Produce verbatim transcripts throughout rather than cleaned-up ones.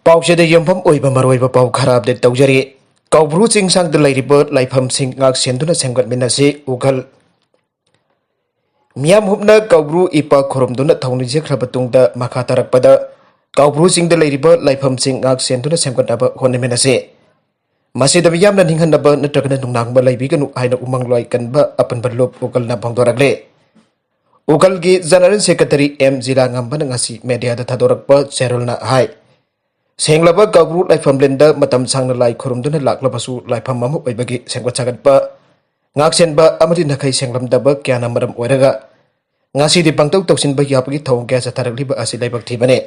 ꯄꯥꯎꯆꯦꯗ ꯌꯨꯝꯐꯝ ꯑꯣꯏꯕ ꯃꯔꯨꯑꯣꯏꯕ ꯄꯥꯎ ꯈꯔ ꯑꯞꯗꯦꯠ ꯇꯧꯖꯔꯤ꯫ ꯀꯧꯕ꯭ꯔꯨ ꯆꯤꯡꯁꯥꯡꯗ ꯂꯩꯔꯤꯕ ꯂꯥꯏꯐꯝꯁꯤꯡ ꯉꯥꯛ ꯁꯦꯟꯗꯨꯅ ꯁꯦꯝꯒꯠꯃꯤꯟꯅꯁꯤ, ꯎꯒꯜ꯫ ꯃꯤꯌꯥꯝꯍꯨꯞꯅ ꯀꯧꯕ꯭ꯔꯨ ꯏꯄꯥ ꯈꯨꯔꯨꯝꯗꯨꯅ ꯊꯧꯅꯤꯖꯈ꯭ꯔꯕ ꯇꯨꯡꯗ, ꯃꯈꯥ ꯇꯥꯔꯛꯄꯗ ꯀꯧꯕ꯭ꯔꯨ ꯆꯤꯡꯗ ꯂꯩꯔꯤꯕ ꯂꯥꯏꯐꯝꯁꯤꯡ ꯉꯥꯛ ꯁꯦꯟꯗꯨꯅ ꯁꯦꯝꯒꯠꯅꯕ ꯍꯣꯠꯅꯃꯤꯟꯅꯁꯤ꯫ ꯃꯁꯤꯗ ꯃꯤꯌꯥꯝꯅ ꯅꯤꯡꯍꯟꯅꯕ ꯅꯠꯇ꯭ꯔꯒꯅ ꯅꯨꯡꯅꯥꯡꯕ ꯂꯩꯕꯤꯒꯅꯨ ꯍꯥꯏꯅ ꯎꯃꯪ ꯂꯣꯏ ꯀꯟꯕ ꯑꯄꯨꯟꯕ ꯂꯨꯞ ꯎꯒꯜꯅ ꯐꯣꯡꯗꯣꯔꯛꯂꯦ꯫ ꯎꯒꯜꯒꯤ ꯖꯦꯅꯔꯦꯜ ꯁꯦꯀ꯭ꯔꯦꯇꯔꯤ ꯑꯦꯝ ꯖꯤꯂꯥꯉꯝꯕꯅ ꯉꯁꯤ ꯃꯦꯗꯤꯌꯥꯗ ꯊꯥꯗꯣꯔꯛꯄ ꯆꯦꯔꯣꯜꯅ ꯍꯥꯏ, ꯁꯦꯡꯂꯕ ꯀꯧꯕ꯭ꯔꯨ ꯂꯥꯏꯐꯝꯂꯦꯟꯗ ꯃꯇꯝ ꯁꯥꯡꯅ ꯂꯥꯏ ꯈꯨꯔꯨꯝꯗꯨꯅ ꯂꯥꯛꯂꯕꯁꯨ, ꯂꯥꯏꯐꯝ ꯑꯃ ꯑꯣꯏꯕꯒꯤ ꯁꯦꯝꯒꯠ ꯁꯥꯒꯠꯄ, ꯉꯥꯛꯁꯦꯟꯕ ꯑꯃꯗꯤ ꯅꯥꯈꯩ ꯁꯦꯡꯂꯝꯗꯕ ꯀꯌꯥꯅ ꯃꯔꯝ ꯑꯣꯏꯔꯒ ꯉꯁꯤꯗꯤ ꯄꯪꯇꯧ ꯇꯧꯁꯤꯟꯕ ꯌꯥꯕꯒꯤ ꯊꯧꯑꯣꯡ ꯀꯌꯥ ꯆꯠꯊꯔꯛꯂꯤꯕ ꯑꯁꯤ ꯂꯥꯏꯕꯛ ꯊꯤꯕꯅꯤ꯫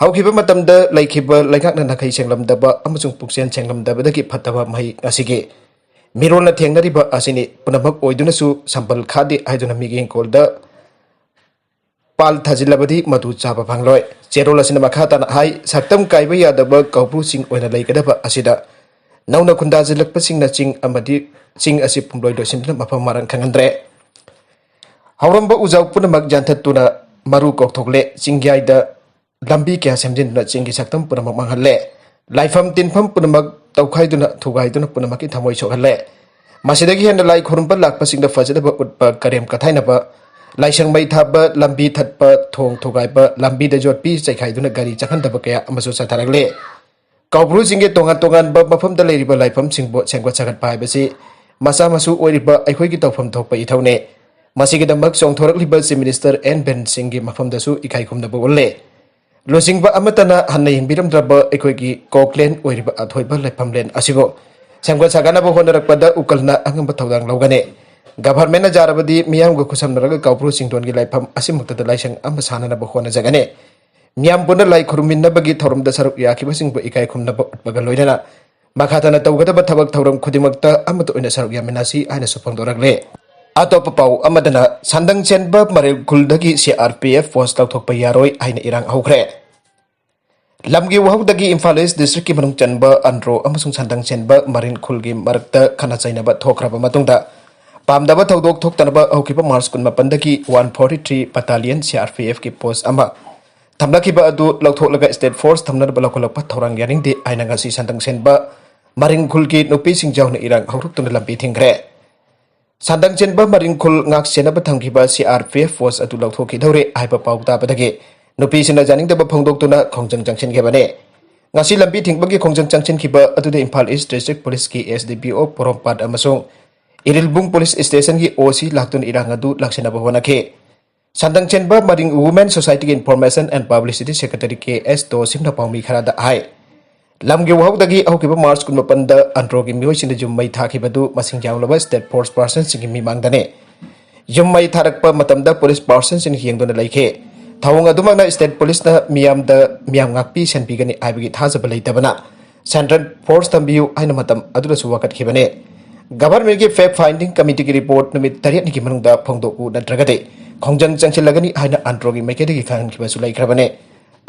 ꯍꯧꯈꯤꯕ ꯃꯇꯝꯗ ꯂꯩꯈꯤꯕ ꯂꯩꯉꯥꯛꯅ ꯅꯥꯈꯩ ꯁꯦꯡꯂꯝꯗꯕ ꯑꯃꯁꯨꯡ ꯄꯨꯛꯆꯦꯜ ꯁꯦꯡꯂꯝꯗꯕꯗꯒꯤ ꯐꯠꯇꯕ ꯃꯍꯩ ꯉꯁꯤꯒꯤ ꯃꯤꯔꯣꯜꯅ ꯊꯦꯡꯅꯔꯤꯕ ꯑꯁꯤꯅꯤ꯫ ꯄꯨꯝꯅꯃꯛ ꯑꯣꯏꯗꯨꯅꯁꯨ ꯁꯝꯕꯜ ꯈꯥꯗꯦ ꯍꯥꯏꯗꯨꯅ ꯃꯤꯒꯤ ꯏꯪꯈꯣꯜꯗ ꯄꯥꯜ ꯊꯥꯖꯤꯜꯂꯕꯗꯤ ꯃꯗꯨ ꯆꯥꯕ ꯐꯪꯂꯣꯏ꯫ ꯆꯦꯔꯣꯜ ꯑꯁꯤꯅ ꯃꯈꯥ ꯇꯥꯅ ꯍꯥꯏ, ꯁꯛꯇꯝ ꯀꯥꯏꯕ ꯌꯥꯗꯕ ꯀꯧꯕ꯭ꯔꯨ ꯆꯤꯡ ꯑꯣꯏꯅ ꯂꯩꯒꯗꯕ ꯑꯁꯤꯗ ꯅꯧꯅ ꯈꯨꯟꯗꯥꯁꯤꯜꯂꯛꯄꯁꯤꯡꯅ ꯆꯤꯡ ꯑꯃꯗꯤ ꯆꯤꯡ ꯑꯁꯤ ꯄꯨꯝꯂꯣꯏ ꯂꯣꯏꯁꯤꯟꯗꯨꯅ ꯃꯐꯝ ꯃꯔꯥꯡ ꯈꯪꯍꯟꯗ꯭ꯔꯦ꯫ ꯍꯧꯔꯝꯕ ꯎꯖꯥꯎ ꯄꯨꯝꯅꯃꯛ ꯌꯥꯟꯊꯠꯇꯨꯅ ꯃꯔꯨ ꯀꯣꯛꯊꯣꯛꯂꯦ꯫ ꯆꯤꯡꯌꯥꯏꯗ ꯂꯝꯕꯤ ꯀꯌꯥ ꯁꯦꯝꯖꯤꯟꯗꯨꯅ ꯆꯤꯡꯒꯤ ꯁꯛꯇꯝ ꯄꯨꯝꯅꯃꯛ ꯃꯥꯡꯍꯜꯂꯦ꯫ ꯂꯥꯏꯐꯝ ꯇꯤꯟꯐꯝ ꯄꯨꯝꯅꯃꯛ ꯇꯧꯈꯥꯏꯗꯨꯅ ꯊꯨꯒꯥꯏꯗꯨꯅ ꯄꯨꯝꯅꯃꯛꯀꯤ ꯊꯃꯣꯏ ꯁꯣꯛꯍꯜꯂꯦ꯫ ꯃꯁꯤꯗꯒꯤ ꯍꯦꯟꯅ ꯂꯥꯏ ꯈꯨꯔꯨꯝꯕ ꯂꯥꯛꯄꯁꯤꯡꯗ ꯐꯖꯗꯕ ꯎꯠꯄ, ꯀꯔꯦꯝ ꯀꯊꯥꯏꯅꯕ, ꯂꯥꯏꯁꯪ ꯃꯩ ꯊꯥꯕ, ꯂꯝꯕꯤ ꯊꯠꯄ, ꯊꯣꯡ ꯊꯨꯒꯥꯏꯕ, ꯂꯝꯕꯤꯗ ꯌꯣꯠꯄꯤ ꯆꯩꯈꯥꯏꯗꯨꯅ ꯒꯥꯔꯤ ꯆꯪꯍꯟꯗꯕ ꯀꯌꯥ ꯑꯃꯁꯨ ꯆꯠꯊꯔꯛꯂꯦ꯫ ꯀꯧꯕ꯭ꯔꯨ ꯆꯤꯡꯒꯤ ꯇꯣꯉꯥꯟ ꯇꯣꯉꯥꯟꯕ ꯃꯐꯝꯗ ꯂꯩꯔꯤꯕ ꯂꯥꯏꯐꯝꯁꯤꯡꯕꯨ ꯁꯦꯝꯒꯠ ꯁꯥꯒꯠꯄ ꯍꯥꯏꯕꯁꯤ ꯃꯆꯥ ꯃꯁꯨ ꯑꯣꯏꯔꯤꯕ ꯑꯩꯈꯣꯏꯒꯤ ꯇꯧꯐꯝ ꯊꯣꯛꯄ ꯏꯊꯧꯅꯤ꯫ ꯃꯁꯤꯒꯤꯗꯃꯛ ꯆꯣꯡꯊꯣꯔꯛꯂꯤꯕ ꯆꯤꯐ ꯃꯤꯅꯤꯁꯇꯔ ꯑꯦꯟ ꯕꯤꯔꯦꯟ ꯁꯤꯡꯒꯤ ꯃꯐꯝꯗꯁꯨ ꯏꯀꯥꯏ ꯈꯨꯝꯅꯕ ꯎꯠꯂꯦ꯫ ꯂꯨꯆꯤꯡꯕ ꯑꯃꯠꯇꯅ ꯍꯟꯅ ꯌꯦꯡꯕꯤꯔꯝꯗ꯭ꯔꯕ ꯑꯩꯈꯣꯏꯒꯤ ꯀꯣꯛꯂꯦꯟ ꯑꯣꯏꯔꯤꯕ ꯑꯊꯣꯏꯕ ꯂꯥꯏꯐꯝꯂꯦꯟ ꯑꯁꯤꯕꯨ ꯁꯦꯝꯒꯠ ꯁꯥꯒꯠꯅꯕ ꯍꯣꯠꯅꯔꯛꯄꯗ ꯎꯀꯜꯅ ꯑꯉꯝꯕ ꯊꯧꯗꯥꯡ ꯂꯧꯒꯅꯤ꯫ ꯒꯚꯔꯟꯃꯦꯟꯅ ꯌꯥꯔꯕꯗꯤ ꯃꯤꯌꯥꯝꯒ ꯈꯨꯠꯁꯝꯅꯔꯒ ꯀꯧꯕ꯭ꯔꯨ ꯆꯤꯡꯗꯣꯟꯒꯤ ꯂꯥꯏꯐꯝ ꯑꯁꯤꯃꯛꯇꯗ ꯂꯥꯏꯁꯪ ꯑꯃ ꯁꯥꯅꯅꯕ ꯍꯣꯠꯅꯖꯒꯅꯤ꯫ ꯃꯤꯌꯥꯝ ꯄꯨꯟꯅ ꯂꯥꯏ ꯈꯨꯔꯨꯝꯃꯤꯟꯅꯕꯒꯤ ꯊꯧꯔꯝꯗ ꯁꯔꯨꯛ ꯌꯥꯈꯤꯕꯁꯤꯡꯕꯨ ꯏꯀꯥꯏ ꯈꯨꯝꯅꯕ ꯎꯠꯄꯒ ꯂꯣꯏꯅꯅ ꯃꯈꯥ ꯇꯥꯅ ꯇꯧꯒꯗꯕ ꯊꯕꯛ ꯊꯧꯔꯝ ꯈꯨꯗꯤꯡꯃꯛꯇ ꯑꯃꯠꯇ ꯑꯣꯏꯅ ꯁꯔꯨꯛ ꯌꯥꯃꯤꯟꯅꯁꯤ ꯍꯥꯏꯅꯁꯨ ꯐꯣꯡꯗꯣꯔꯛꯂꯦ꯫ ꯑꯇꯣꯞꯄ ꯄꯥꯎ ꯑꯃꯗꯅ, ꯁꯟꯗꯪ ꯆꯦꯟꯕ ꯃꯔꯤꯜ ꯈꯨꯜꯗꯒꯤ ꯁꯤ ꯑꯥꯔ ꯄꯤ ꯑꯦꯐ ꯄꯣꯁ ꯂꯧꯊꯣꯛꯄ ꯌꯥꯔꯣꯏ ꯍꯥꯏꯅ ꯏꯔꯥꯡ ꯍꯧꯈ꯭ꯔꯦ꯫ ꯂꯝꯒꯤ ꯋꯥꯍꯧꯗꯒꯤ ꯏꯝꯐꯥꯜ ꯏꯁ ꯗꯤꯁꯇ꯭ꯔꯤꯛꯀꯤ ꯃꯅꯨꯡ ꯆꯟꯕ ꯑꯟꯗ꯭ꯔꯣ ꯑꯃꯁꯨꯡ ꯁꯟꯗꯪ ꯆꯦꯟꯕ ꯃꯔꯤꯜ ꯈꯨꯜꯒꯤ ꯃꯔꯛꯇ ꯈꯠꯅ ꯆꯩꯅꯕ ꯊꯣꯛꯈ꯭ꯔꯕ ꯃꯇꯨꯡꯗ, ꯄꯥꯝꯗꯕ ꯊꯧꯗꯣꯛ ꯊꯣꯛꯇꯅꯕ ꯍꯧꯈꯤꯕ ꯃꯥꯔꯆ ꯀꯨꯟꯃꯥꯄꯟꯗꯒꯤ one forty three battalion C R P ꯑꯦꯐꯀꯤ ꯄꯣꯁ ꯑꯃ ꯊꯝꯂꯛꯈꯤꯕ ꯑꯗꯨ ꯂꯧꯊꯣꯛꯂꯒ state force ꯊꯝꯅꯅꯕ ꯂꯧꯈꯠꯂꯛꯄ ꯊꯧꯔꯥꯡ ꯌꯥꯅꯤꯡꯗꯦ ꯍꯥꯏꯅ ꯉꯁꯤ ꯁꯟꯗꯪ ꯁꯦꯟꯕ ꯃꯔꯤꯡ ꯈꯨꯜꯒꯤ ꯅꯨꯄꯤꯁꯤꯡ ꯌꯥꯎꯅ ꯏꯔꯥꯡ ꯍꯧꯔꯛꯇꯨꯅ ꯂꯝꯕꯤ ꯊꯤꯡꯈ꯭ꯔꯦ꯫ ꯁꯟꯗꯪ ꯆꯦꯟꯕ ꯃꯔꯤꯡ ꯈꯨꯜ ꯉꯥꯛ ꯁꯦꯟꯅꯕ ꯊꯝꯈꯤꯕ C R P F post ꯑꯗꯨ ꯂꯧꯊꯣꯛꯈꯤꯗꯧꯔꯦ ꯍꯥꯏꯕ ꯄꯥꯎ ꯇꯥꯕꯗꯒꯤ ꯅꯨꯄꯤꯁꯤꯡꯅ ꯌꯥꯅꯤꯡꯗꯕ ꯐꯣꯡꯗꯣꯛꯇꯨꯅ ꯈꯣꯡꯖꯪ ꯆꯪꯁꯤꯟꯈꯤꯕꯅꯤ꯫ ꯉꯁꯤ ꯂꯝꯕꯤ ꯊꯤꯡꯕꯒꯤ ꯈꯣꯡꯖꯪ ꯆꯪꯁꯤꯟꯈꯤꯕ ꯑꯗꯨꯗ ꯏꯝꯐꯥꯜ East District Police ꯀꯤ S D P O ꯄꯣꯔꯣꯝꯄꯥꯠ ꯑꯃꯁꯨꯡ ꯏꯔꯤꯜꯕꯨꯡ Police Station ꯒꯤ O C ꯂꯥꯛꯇꯨꯅ ꯏꯔꯥꯡ ꯑꯗꯨ ꯂꯥꯛꯁꯤꯟꯅꯕ ꯍꯣꯠꯅꯈꯤ꯫ ꯁꯟꯗꯪ ꯆꯦꯟꯕ ꯃꯔꯤꯡ Women Society ꯒꯤ Information and Publicity Secretary K S ꯇꯣꯁꯤꯝꯅ ꯄꯥꯎꯃꯤ ꯈꯔꯗ ꯍꯥꯏ, ꯂꯝꯒꯤ ꯋꯥꯍꯧꯗꯒꯤ ꯍꯧꯈꯤꯕ March ꯀꯨꯟꯃꯥꯄꯟꯗ ꯑꯟꯗ꯭ꯔꯣꯒꯤ ꯃꯤꯑꯣꯏꯁꯤꯡꯅ ꯌꯨꯝ ꯃꯩ ꯊꯥꯈꯤꯕꯗꯨ ꯃꯁꯤꯡ ꯌꯥꯝꯂꯕ state force personnel ꯁꯤꯡꯒꯤ ꯃꯤꯃꯥꯡꯗꯅꯤ꯫ ꯌꯨꯝ ꯃꯩ ꯊꯥꯔꯛꯄ ꯃꯇꯝꯗ police personnel ꯁꯤꯡꯅ ꯌꯦꯡꯗꯨꯅ ꯂꯩꯈꯤ꯫ ꯊꯧꯑꯣꯡ ꯑꯗꯨꯃꯛꯅ state police ꯅ ꯃꯤꯌꯥꯝꯗ, ꯃꯤꯌꯥꯝ ꯉꯥꯛꯄꯤ ꯁꯦꯟꯕꯤꯒꯅꯤ ꯍꯥꯏꯕꯒꯤ ꯊꯥꯖꯕ ꯂꯩꯇꯕꯅ central force ꯊꯝꯕꯤꯌꯨ ꯍꯥꯏꯅ ꯃꯇꯝ ꯑꯗꯨꯗꯁꯨ ꯋꯥꯀꯠꯈꯤꯕꯅꯤ꯫ Government ꯀꯤ fact finding committee ꯒꯤ report ꯅꯨꯃꯤꯠ ꯇꯔꯦꯠꯅꯤꯒꯤ ꯃꯅꯨꯡꯗ ꯐꯣꯡꯗꯣꯛꯎ ꯅꯠꯇ꯭ꯔꯒꯗꯤ ꯈꯣꯡꯖꯪ ꯆꯪꯁꯤꯜꯂꯒꯅꯤ ꯍꯥꯏꯅ ꯑꯟꯗ꯭ꯔꯣꯒꯤ ꯃꯥꯏꯀꯩꯗꯒꯤ ꯈꯪꯍꯟꯈꯤꯕꯁꯨ ꯂꯩꯈ꯭ꯔꯕꯅꯤ꯫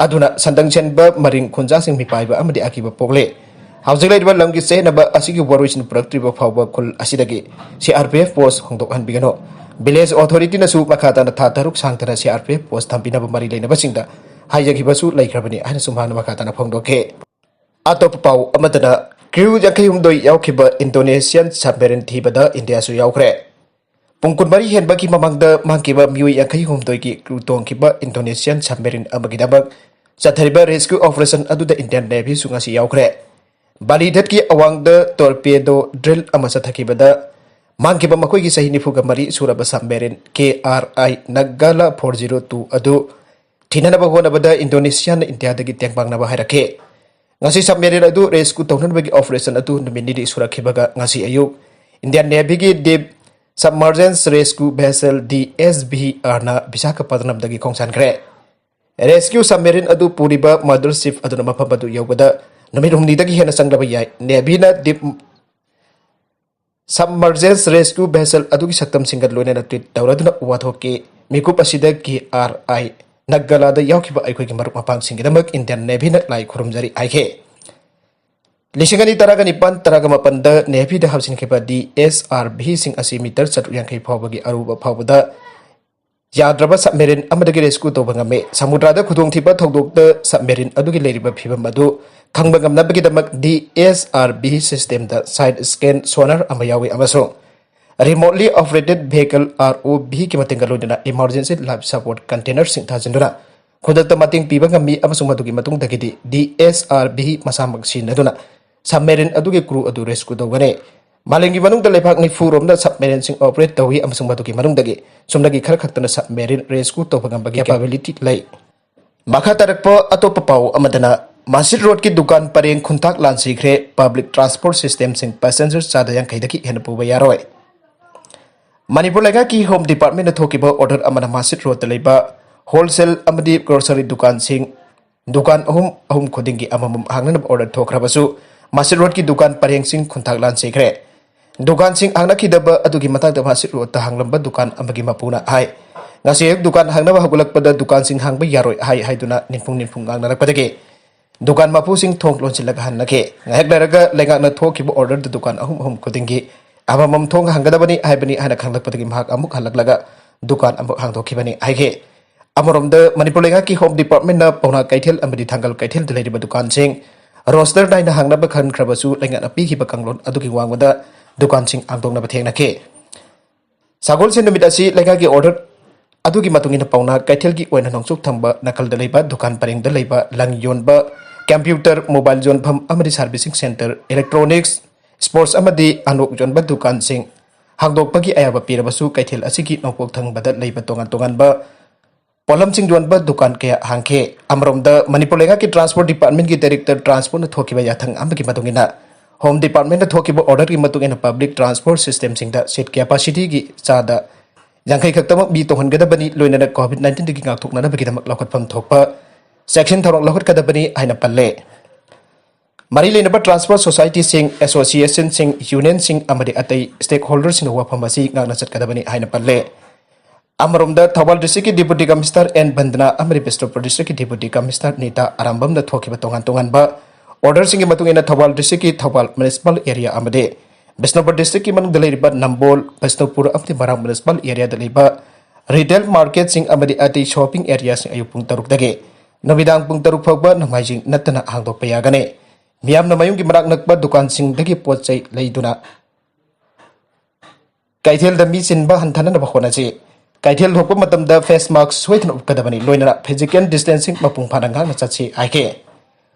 ꯑꯗꯨꯅ ꯁꯟꯗꯪ ꯁꯦꯟꯕ ꯃꯔꯤꯡ ꯈꯨꯟꯖꯥꯁꯤꯡ ꯃꯤꯄꯥꯏꯕ ꯑꯃꯗꯤ ꯑꯀꯤꯕ ꯄꯣꯛꯂꯦ꯫ ꯍꯧꯖꯤꯛ ꯂꯩꯔꯤꯕ ꯂꯝꯒꯤ ꯆꯦꯠꯅꯕ ꯑꯁꯤꯒꯤ ꯋꯥꯔꯣꯏꯁꯤꯟ ꯄꯨꯔꯛꯇ꯭ꯔꯤꯕ ꯐꯥꯎꯕ ꯈꯨꯜ ꯑꯁꯤꯗꯒꯤ C R P F post ꯍꯣꯡꯗꯣꯛꯍꯟꯕꯤꯒꯅꯨ꯫ Village authority ꯅꯁꯨ ꯃꯈꯥ ꯇꯥꯅ ꯊꯥ ꯇꯔꯨꯛ ꯁꯥꯡꯊꯅ C R P F post ꯊꯝꯕꯤꯅꯕ ꯃꯔꯤ ꯂꯩꯅꯕꯁꯤꯡꯗ ꯍꯥꯏꯖꯈꯤꯕꯁꯨ ꯂꯩꯈ꯭ꯔꯕꯅꯤ ꯍꯥꯏꯅꯁꯨ ꯃꯍꯥꯛꯅ ꯃꯈꯥ ꯇꯥꯅ ꯐꯣꯡꯗꯣꯛꯈꯤ꯫ ꯑꯇꯣꯞꯄ ꯄꯥꯎ ꯑꯃꯗꯅ, crew ꯌꯥꯡꯈꯩ ꯍꯨꯝꯗꯣꯏ ꯌꯥꯎꯈꯤꯕ Indonesian submarine ꯊꯤꯕꯗ ꯏꯟꯗꯤꯌꯥꯁꯨ ꯌꯥꯎꯈ꯭ꯔꯦ꯫ ꯄꯨꯡ ꯀꯨꯟꯃꯔꯤ ꯍꯦꯟꯕꯒꯤ ꯃꯃꯥꯡꯗ ꯃꯥꯡꯈꯤꯕ ꯃꯤꯑꯣꯏ ꯌꯥꯡꯈꯩ ꯍꯨꯝꯗꯣꯏꯒꯤ crew ꯇꯣꯡꯈꯤꯕ Indonesian submarine ꯑꯃꯒꯤꯗꯃꯛ ꯆꯠꯊꯔꯤꯕ rescue operation ꯑꯗꯨꯗ Indian Navy ꯁꯨ ꯉꯁꯤ ꯌꯥꯎꯈ꯭ꯔꯦ꯫ ꯕꯥꯂꯤꯗꯠꯀꯤ ꯑꯋꯥꯡꯗ torpedo drill ꯑꯃ ꯆꯠꯊꯈꯤꯕꯗ ꯃꯥꯡꯈꯤꯕ ꯃꯈꯣꯏꯒꯤ ꯆꯍꯤ ꯅꯤꯐꯨꯒ ꯃꯔꯤ ꯁꯨꯔꯕ submarine K R I Nanggala four zero two ꯑꯗꯨ ꯊꯤꯅꯅꯕ ꯍꯣꯠꯅꯕꯗ ꯏꯟꯗꯣꯅꯦꯁꯤꯌꯥꯅ ꯏꯟꯗꯤꯌꯥꯗꯒꯤ ꯇꯦꯡꯕꯥꯡꯅꯕ ꯍꯥꯏꯔꯛꯈꯤ꯫ ꯉꯁꯤ submarine ꯑꯗꯨ rescue ꯇꯧꯅꯅꯕꯒꯤ operation ꯑꯗꯨ ꯅꯨꯃꯤꯠ ꯅꯤꯅꯤ ꯁꯨꯔꯛꯈꯤꯕꯒ ꯉꯁꯤ ꯑꯌꯨꯛ Indian Navy ꯒꯤ Deep Submergence Rescue Vessel D S V R ꯅ ꯕꯤꯁꯥꯈꯥꯄꯠꯅꯝꯗꯒꯤ ꯈꯣꯡꯁꯥꯟꯈ꯭ꯔꯦ꯫ Rescue submarine ꯑꯗꯨ ꯄꯨꯔꯤꯕ mother ship ꯑꯗꯨꯅ ꯃꯐꯝ ꯑꯗꯨ ꯌꯧꯕꯗ ꯅꯨꯃꯤꯠ ꯍꯨꯝꯅꯤꯗꯒꯤ ꯍꯦꯟꯅ ꯆꯪꯂꯕ ꯌꯥꯏ꯫ Navy ꯅ Deep Submergence Rescue Vessel ꯑꯗꯨꯒꯤ ꯁꯛꯇꯝꯁꯤꯡꯒ ꯂꯣꯏꯅꯅ tweet ꯇꯧꯔꯗꯨꯅ ꯋꯥꯊꯣꯛꯀꯤ ꯃꯤꯀꯨꯞ ꯑꯁꯤꯗ K R I Nanggala ꯗ ꯌꯥꯎꯈꯤꯕ ꯑꯩꯈꯣꯏꯒꯤ ꯃꯔꯨꯞ ꯃꯄꯥꯡꯁꯤꯡꯒꯤꯗꯃꯛ Indian Navy ꯅ ꯂꯥꯏ ꯈꯨꯔꯨꯝꯖꯔꯤ ꯍꯥꯏꯈꯤ꯫ ꯂꯤꯁꯤꯡ ꯑꯅꯤ ꯇꯔꯥꯒ ꯅꯤꯄꯥꯟ ꯇꯔꯥꯒ ꯃꯥꯄꯟꯗ Navy ꯗ ꯍꯥꯞꯆꯤꯟꯈꯤꯕ D S R V ꯁꯤꯡ ꯑꯁꯤ meter ꯆꯥꯇ꯭ꯔꯨꯛ ꯌꯥꯡꯈꯩ ꯐꯥꯎꯕꯒꯤ ꯑꯔꯨꯕ ꯐꯥꯎꯕꯗ ꯌꯥꯗ꯭ꯔꯕ submarine ꯑꯃꯗꯒꯤ rescue ꯇꯧꯕ ꯉꯝꯃꯤ꯫ ꯁꯃꯨꯗ꯭ꯔꯗ ꯈꯨꯗꯣꯡꯊꯤꯕ ꯊꯧꯗꯣꯛꯇ submarine ꯑꯗꯨꯒꯤ ꯂꯩꯔꯤꯕ ꯐꯤꯕꯝ ꯑꯗꯨ ꯈꯪꯕ ꯉꯝꯅꯕꯒꯤꯗꯃꯛ D S R B systemꯗ side scan sonar ꯑꯃ ꯌꯥꯎꯏ ꯑꯃꯁꯨꯡ remotely operated vehicle R O V ꯒꯤ ꯃꯇꯦꯡꯒ ꯂꯣꯏꯅꯅ emergency life support containerꯁꯤꯡ ꯊꯥꯖꯤꯟꯗꯨꯅ ꯈꯨꯗꯛꯇ ꯃꯇꯦꯡ ꯄꯤꯕ ꯉꯝꯃꯤ ꯑꯃꯁꯨꯡ ꯃꯗꯨꯒꯤ ꯃꯇꯨꯡꯗꯒꯤꯗꯤ D S R B ꯃꯁꯥꯃꯛ ꯁꯤꯖꯤꯟꯅꯗꯨꯅ submarine ꯑꯗꯨꯒꯤ crew ꯑꯗꯨ rescue ꯇꯧꯒꯅꯤ꯫ ꯃꯥꯂꯦꯝꯒꯤ ꯃꯅꯨꯡꯗ ꯂꯩꯕꯥꯛ ꯅꯤꯐꯨ ꯔꯣꯝꯗ submarineꯁꯤꯡ operate ꯇꯧꯏ ꯑꯃꯁꯨꯡ ꯃꯗꯨꯒꯤ ꯃꯅꯨꯡꯗꯒꯤ ꯆꯨꯝꯅꯒꯤ ꯈꯔ ꯈꯛꯇꯅ submarine rescue ꯇꯧꯕ ꯉꯝꯕꯒꯤ capability ꯂꯩ꯫ ꯃꯈꯥ ꯇꯥꯔꯛꯄ ꯑꯇꯣꯞꯄ ꯄꯥꯎ ꯑꯃꯗꯅ, ꯃꯁꯖꯤꯗ ꯔꯣꯗꯀꯤ ꯗꯨꯀꯥꯟ ꯄꯔꯦꯡ ꯈꯨꯟꯇꯥꯛ ꯂꯥꯟꯁꯤꯈ꯭ꯔꯦ, public transport systemꯁꯤꯡ passenger ꯆꯥꯗ ꯌꯥꯡꯈꯩꯗꯒꯤ ꯍꯦꯟꯅ ꯄꯨꯕ ꯌꯥꯔꯣꯏ꯫ ꯃꯅꯤꯄꯨꯔ ꯂꯩꯉꯥꯛꯀꯤ Home Departmentꯅ ꯊꯣꯛꯈꯤꯕ order ꯑꯃꯅ ꯃꯁꯖꯤꯗ ꯔꯣꯗꯇ ꯂꯩꯕ wholesale ꯑꯃꯗꯤ grocery ꯗꯨꯀꯥꯟꯁꯤꯡ, ꯗꯨꯀꯥꯟ ꯑꯍꯨꯝ ꯑꯍꯨꯝ ꯈꯨꯗꯤꯡꯒꯤ ꯑꯃꯃꯝ ꯍꯥꯡꯅꯅꯕ order ꯊꯣꯛꯈ꯭ꯔꯕꯁꯨ, ꯃꯁꯖꯤꯗ ꯔꯣꯗꯀꯤ ꯗꯨꯀꯥꯟ ꯄꯔꯦꯡꯁꯤꯡ ꯈꯨꯟꯇꯥꯛ ꯂꯥꯟꯁꯤꯈ꯭ꯔꯦ꯫ ꯗꯨꯀꯥꯟꯁꯤꯡ ꯍꯥꯡꯅꯈꯤꯗꯕ ꯑꯗꯨꯒꯤ ꯃꯇꯥꯡꯗ ꯃꯁꯖꯤꯗ ꯔꯣꯗꯇ ꯍꯥꯡꯂꯝꯕ ꯗꯨꯀꯥꯟ ꯑꯃꯒꯤ ꯃꯄꯨꯅ ꯍꯥꯏ, ꯉꯁꯤ ꯑꯌꯨꯛ ꯗꯨꯀꯥꯟ ꯍꯥꯡꯅꯕ ꯍꯧꯒꯠꯂꯛꯄꯗ ꯗꯨꯀꯥꯟꯁꯤꯡ ꯍꯥꯡꯕ ꯌꯥꯔꯣꯏ ꯍꯥꯏ ꯍꯥꯏꯗꯨꯅ ꯅꯤꯝꯐꯨꯡ ꯅꯤꯝꯐꯨꯡ ꯉꯥꯡꯅꯔꯛꯄꯗꯒꯤ ꯗꯨꯀꯥꯟ ꯃꯄꯨꯁꯤꯡ ꯊꯣꯡ ꯂꯣꯟꯁꯤꯜꯂꯒ ꯍꯟꯅꯈꯤ꯫ ꯉꯥꯏꯍꯥꯛ ꯂꯩꯔꯒ ꯂꯩꯉꯥꯛꯅ ꯊꯣꯛꯈꯤꯕ orderꯗ ꯗꯨꯀꯥꯟ ꯑꯍꯨꯝ ꯑꯍꯨꯝ ꯈꯨꯗꯤꯡꯒꯤ ꯑꯃꯃꯝ ꯊꯣꯡ ꯍꯥꯡꯒꯗꯕꯅꯤ ꯍꯥꯏꯕꯅꯤ ꯍꯥꯏꯅ ꯈꯪꯂꯛꯄꯗꯒꯤ ꯃꯍꯥꯛ ꯑꯃꯨꯛ ꯍꯜꯂꯛꯂꯒ ꯗꯨꯀꯥꯟ ꯑꯃꯨꯛ ꯍꯥꯡꯗꯣꯛꯈꯤꯕꯅꯤ ꯍꯥꯏꯈꯤ꯫ ꯑꯃꯔꯣꯝꯗ, ꯃꯅꯤꯄꯨꯔ ꯂꯩꯉꯥꯛꯀꯤ Home Departmentꯅ ꯄꯥꯎꯅꯥ ꯀꯩꯊꯦꯜ ꯑꯃꯗꯤ ꯊꯥꯡꯒꯜ ꯀꯩꯊꯦꯜꯗ ꯂꯩꯔꯤꯕ ꯗꯨꯀꯥꯟꯁꯤꯡ roster ꯅꯥꯏꯅ ꯍꯥꯡꯅꯕ ꯈꯟꯈ꯭ꯔꯕꯁꯨ, ꯂꯩꯉꯥꯛꯅ ꯄꯤꯈꯤꯕ ꯀꯥꯡꯂꯣꯟ ꯑꯗꯨꯒꯤ ꯋꯥꯡꯃꯗ ꯗꯨꯀꯥꯟꯁꯤꯡ ꯍꯥꯡꯗꯣꯛꯅꯕ ꯊꯦꯡꯅꯈꯤ꯫ ꯁꯒꯣꯜꯁꯦꯟ ꯅꯨꯃꯤꯠ ꯑꯁꯤ ꯂꯩꯉꯥꯛꯀꯤ order ꯑꯗꯨꯒꯤ ꯃꯇꯨꯡ ꯏꯟꯅ ꯄꯥꯎꯅꯥ ꯀꯩꯊꯦꯜꯒꯤ ꯑꯣꯏꯅ ꯅꯣꯡꯆꯨꯞ ꯊꯪꯕ ꯅꯥꯀꯜꯗ ꯂꯩꯕ ꯗꯨꯀꯥꯟ ꯄꯔꯦꯡꯗ ꯂꯩꯕ ꯂꯪ ꯌꯣꯟꯕ, computer, mobile ꯌꯣꯟꯐꯝ ꯑꯃꯗꯤ servicing center, electronics, sports ꯑꯃꯗꯤ ꯑꯅꯣꯛ ꯌꯣꯟꯕ ꯗꯨꯀꯥꯟꯁꯤꯡ ꯍꯥꯡꯗꯣꯛꯄꯒꯤ ꯑꯌꯥꯕ ꯄꯤꯔꯕꯁꯨ, ꯀꯩꯊꯦꯜ ꯑꯁꯤꯒꯤ ꯅꯣꯡꯄꯣꯛ ꯊꯪꯕꯗ ꯂꯩꯕ ꯇꯣꯉꯥꯟ ꯇꯣꯉꯥꯟꯕ ꯄꯣꯠꯂꯝꯁꯤꯡ ꯌꯣꯟꯕ ꯗꯨꯀꯥꯟ ꯀꯌꯥ ꯍꯥꯡꯈꯤ꯫ ꯑꯃꯔꯣꯝꯗ, ꯃꯅꯤꯄꯨꯔ ꯂꯩꯉꯥꯛꯀꯤ Transport Departmentꯀꯤ Director Transportꯅ ꯊꯣꯛꯈꯤꯕ ꯌꯥꯊꯪ ꯑꯃꯒꯤ ꯃꯇꯨꯡ ꯏꯟꯅ, Home Departmentꯅ ꯊꯣꯛꯈꯤꯕ orderꯒꯤ ꯃꯇꯨꯡ ꯏꯟꯅ public transport systemꯁꯤꯡꯗ seat capacityꯒꯤ ꯆꯥꯗ ꯌꯥꯡꯈꯩ ꯈꯛꯇꯃꯛ ꯃꯤ ꯇꯣꯡꯍꯟꯒꯗꯕꯅꯤ, ꯂꯣꯏꯅꯅ COVID nineteenꯗꯒꯤ ꯉꯥꯛꯊꯣꯛꯅꯅꯕꯒꯤꯗꯃꯛ ꯂꯧꯈꯠꯐꯝ ꯊꯣꯛꯄ ꯆꯦꯛꯁꯤꯟ ꯊꯧꯔꯥꯡ ꯂꯧꯈꯠꯀꯗꯕꯅꯤ ꯍꯥꯏꯅ ꯄꯜꯂꯦ꯫ ꯃꯔꯤ ꯂꯩꯅꯕ transport societyꯁꯤꯡ, associationꯁꯤꯡ, unionꯁꯤꯡ ꯑꯃꯗꯤ ꯑꯇꯩ stakeholderꯁꯤꯡꯒ ꯋꯥꯐꯝ ꯑꯁꯤ ꯉꯥꯛꯅ ꯆꯠꯀꯗꯕꯅꯤ ꯍꯥꯏꯅ ꯄꯜꯂꯦ꯫ ꯑꯃꯔꯣꯝꯗ, ꯊꯧꯕꯥꯜ districtꯀꯤ Deputy Commissioner N ꯕꯟꯗꯅꯥ ꯑꯃꯗꯤ ꯕꯤꯁꯅꯨꯄꯨꯔ districtꯀꯤ Deputy Commissioner ꯅꯤꯇꯥ ꯑꯔꯥꯝꯕꯝꯅ ꯊꯣꯛꯈꯤꯕ ꯇꯣꯉꯥꯟ ꯇꯣꯉꯥꯟꯕ orderꯁꯤꯡꯒꯤ ꯃꯇꯨꯡ ꯏꯟꯅ, ꯊꯧꯕꯥꯜ districtꯀꯤ ꯊꯧꯕꯥꯜ municipal area ꯑꯃꯗꯤ ꯕꯤꯁꯅꯨꯄꯨꯔ districtꯀꯤ ꯃꯅꯨꯡꯗ ꯂꯩꯔꯤꯕ ꯅꯝꯕꯣꯜ, ꯕꯤꯁꯅꯨꯄꯨꯔ ꯑꯃꯗꯤ ꯃꯣꯏꯔꯥꯡ municipal areaꯗ ꯂꯩꯕ Retail marketꯁꯤꯡ ꯑꯃꯗꯤ ꯑꯇꯩ shopping areaꯁꯤꯡ ꯑꯌꯨꯛ ꯄꯨꯡ ꯇꯔꯨꯛꯇꯒꯤ ꯅꯨꯃꯤꯗꯥꯡ ꯄꯨꯡ ꯇꯔꯨꯛ ꯐꯥꯎꯕ ꯅꯣꯡꯃꯥꯏꯖꯤꯡ ꯅꯠꯇꯅ ꯍꯥꯡꯗꯣꯛꯄ ꯌꯥꯒꯅꯤ꯫ ꯃꯤꯌꯥꯝꯅ ꯃꯌꯨꯝꯒꯤ ꯃꯅꯥꯛ ꯅꯛꯄ ꯗꯨꯀꯥꯟꯁꯤꯡꯗꯒꯤ ꯄꯣꯠ ꯆꯩ ꯂꯩꯗꯨꯅ ꯀꯩꯊꯦꯜꯗ ꯃꯤ ꯆꯤꯟꯕ ꯍꯟꯊꯅꯅꯕ ꯍꯣꯠꯅꯁꯤ꯫ ꯀꯩꯊꯦꯜ ꯊꯣꯛꯄ ꯃꯇꯝꯗ face mask ꯁꯣꯏꯗꯅ ꯎꯞꯀꯗꯕꯅꯤ, ꯂꯣꯏꯅꯅ physical distancing ꯃꯄꯨꯡ ꯐꯥꯅ ꯉꯥꯛꯅ ꯆꯠꯁꯤ ꯍꯥꯏꯈꯤ꯫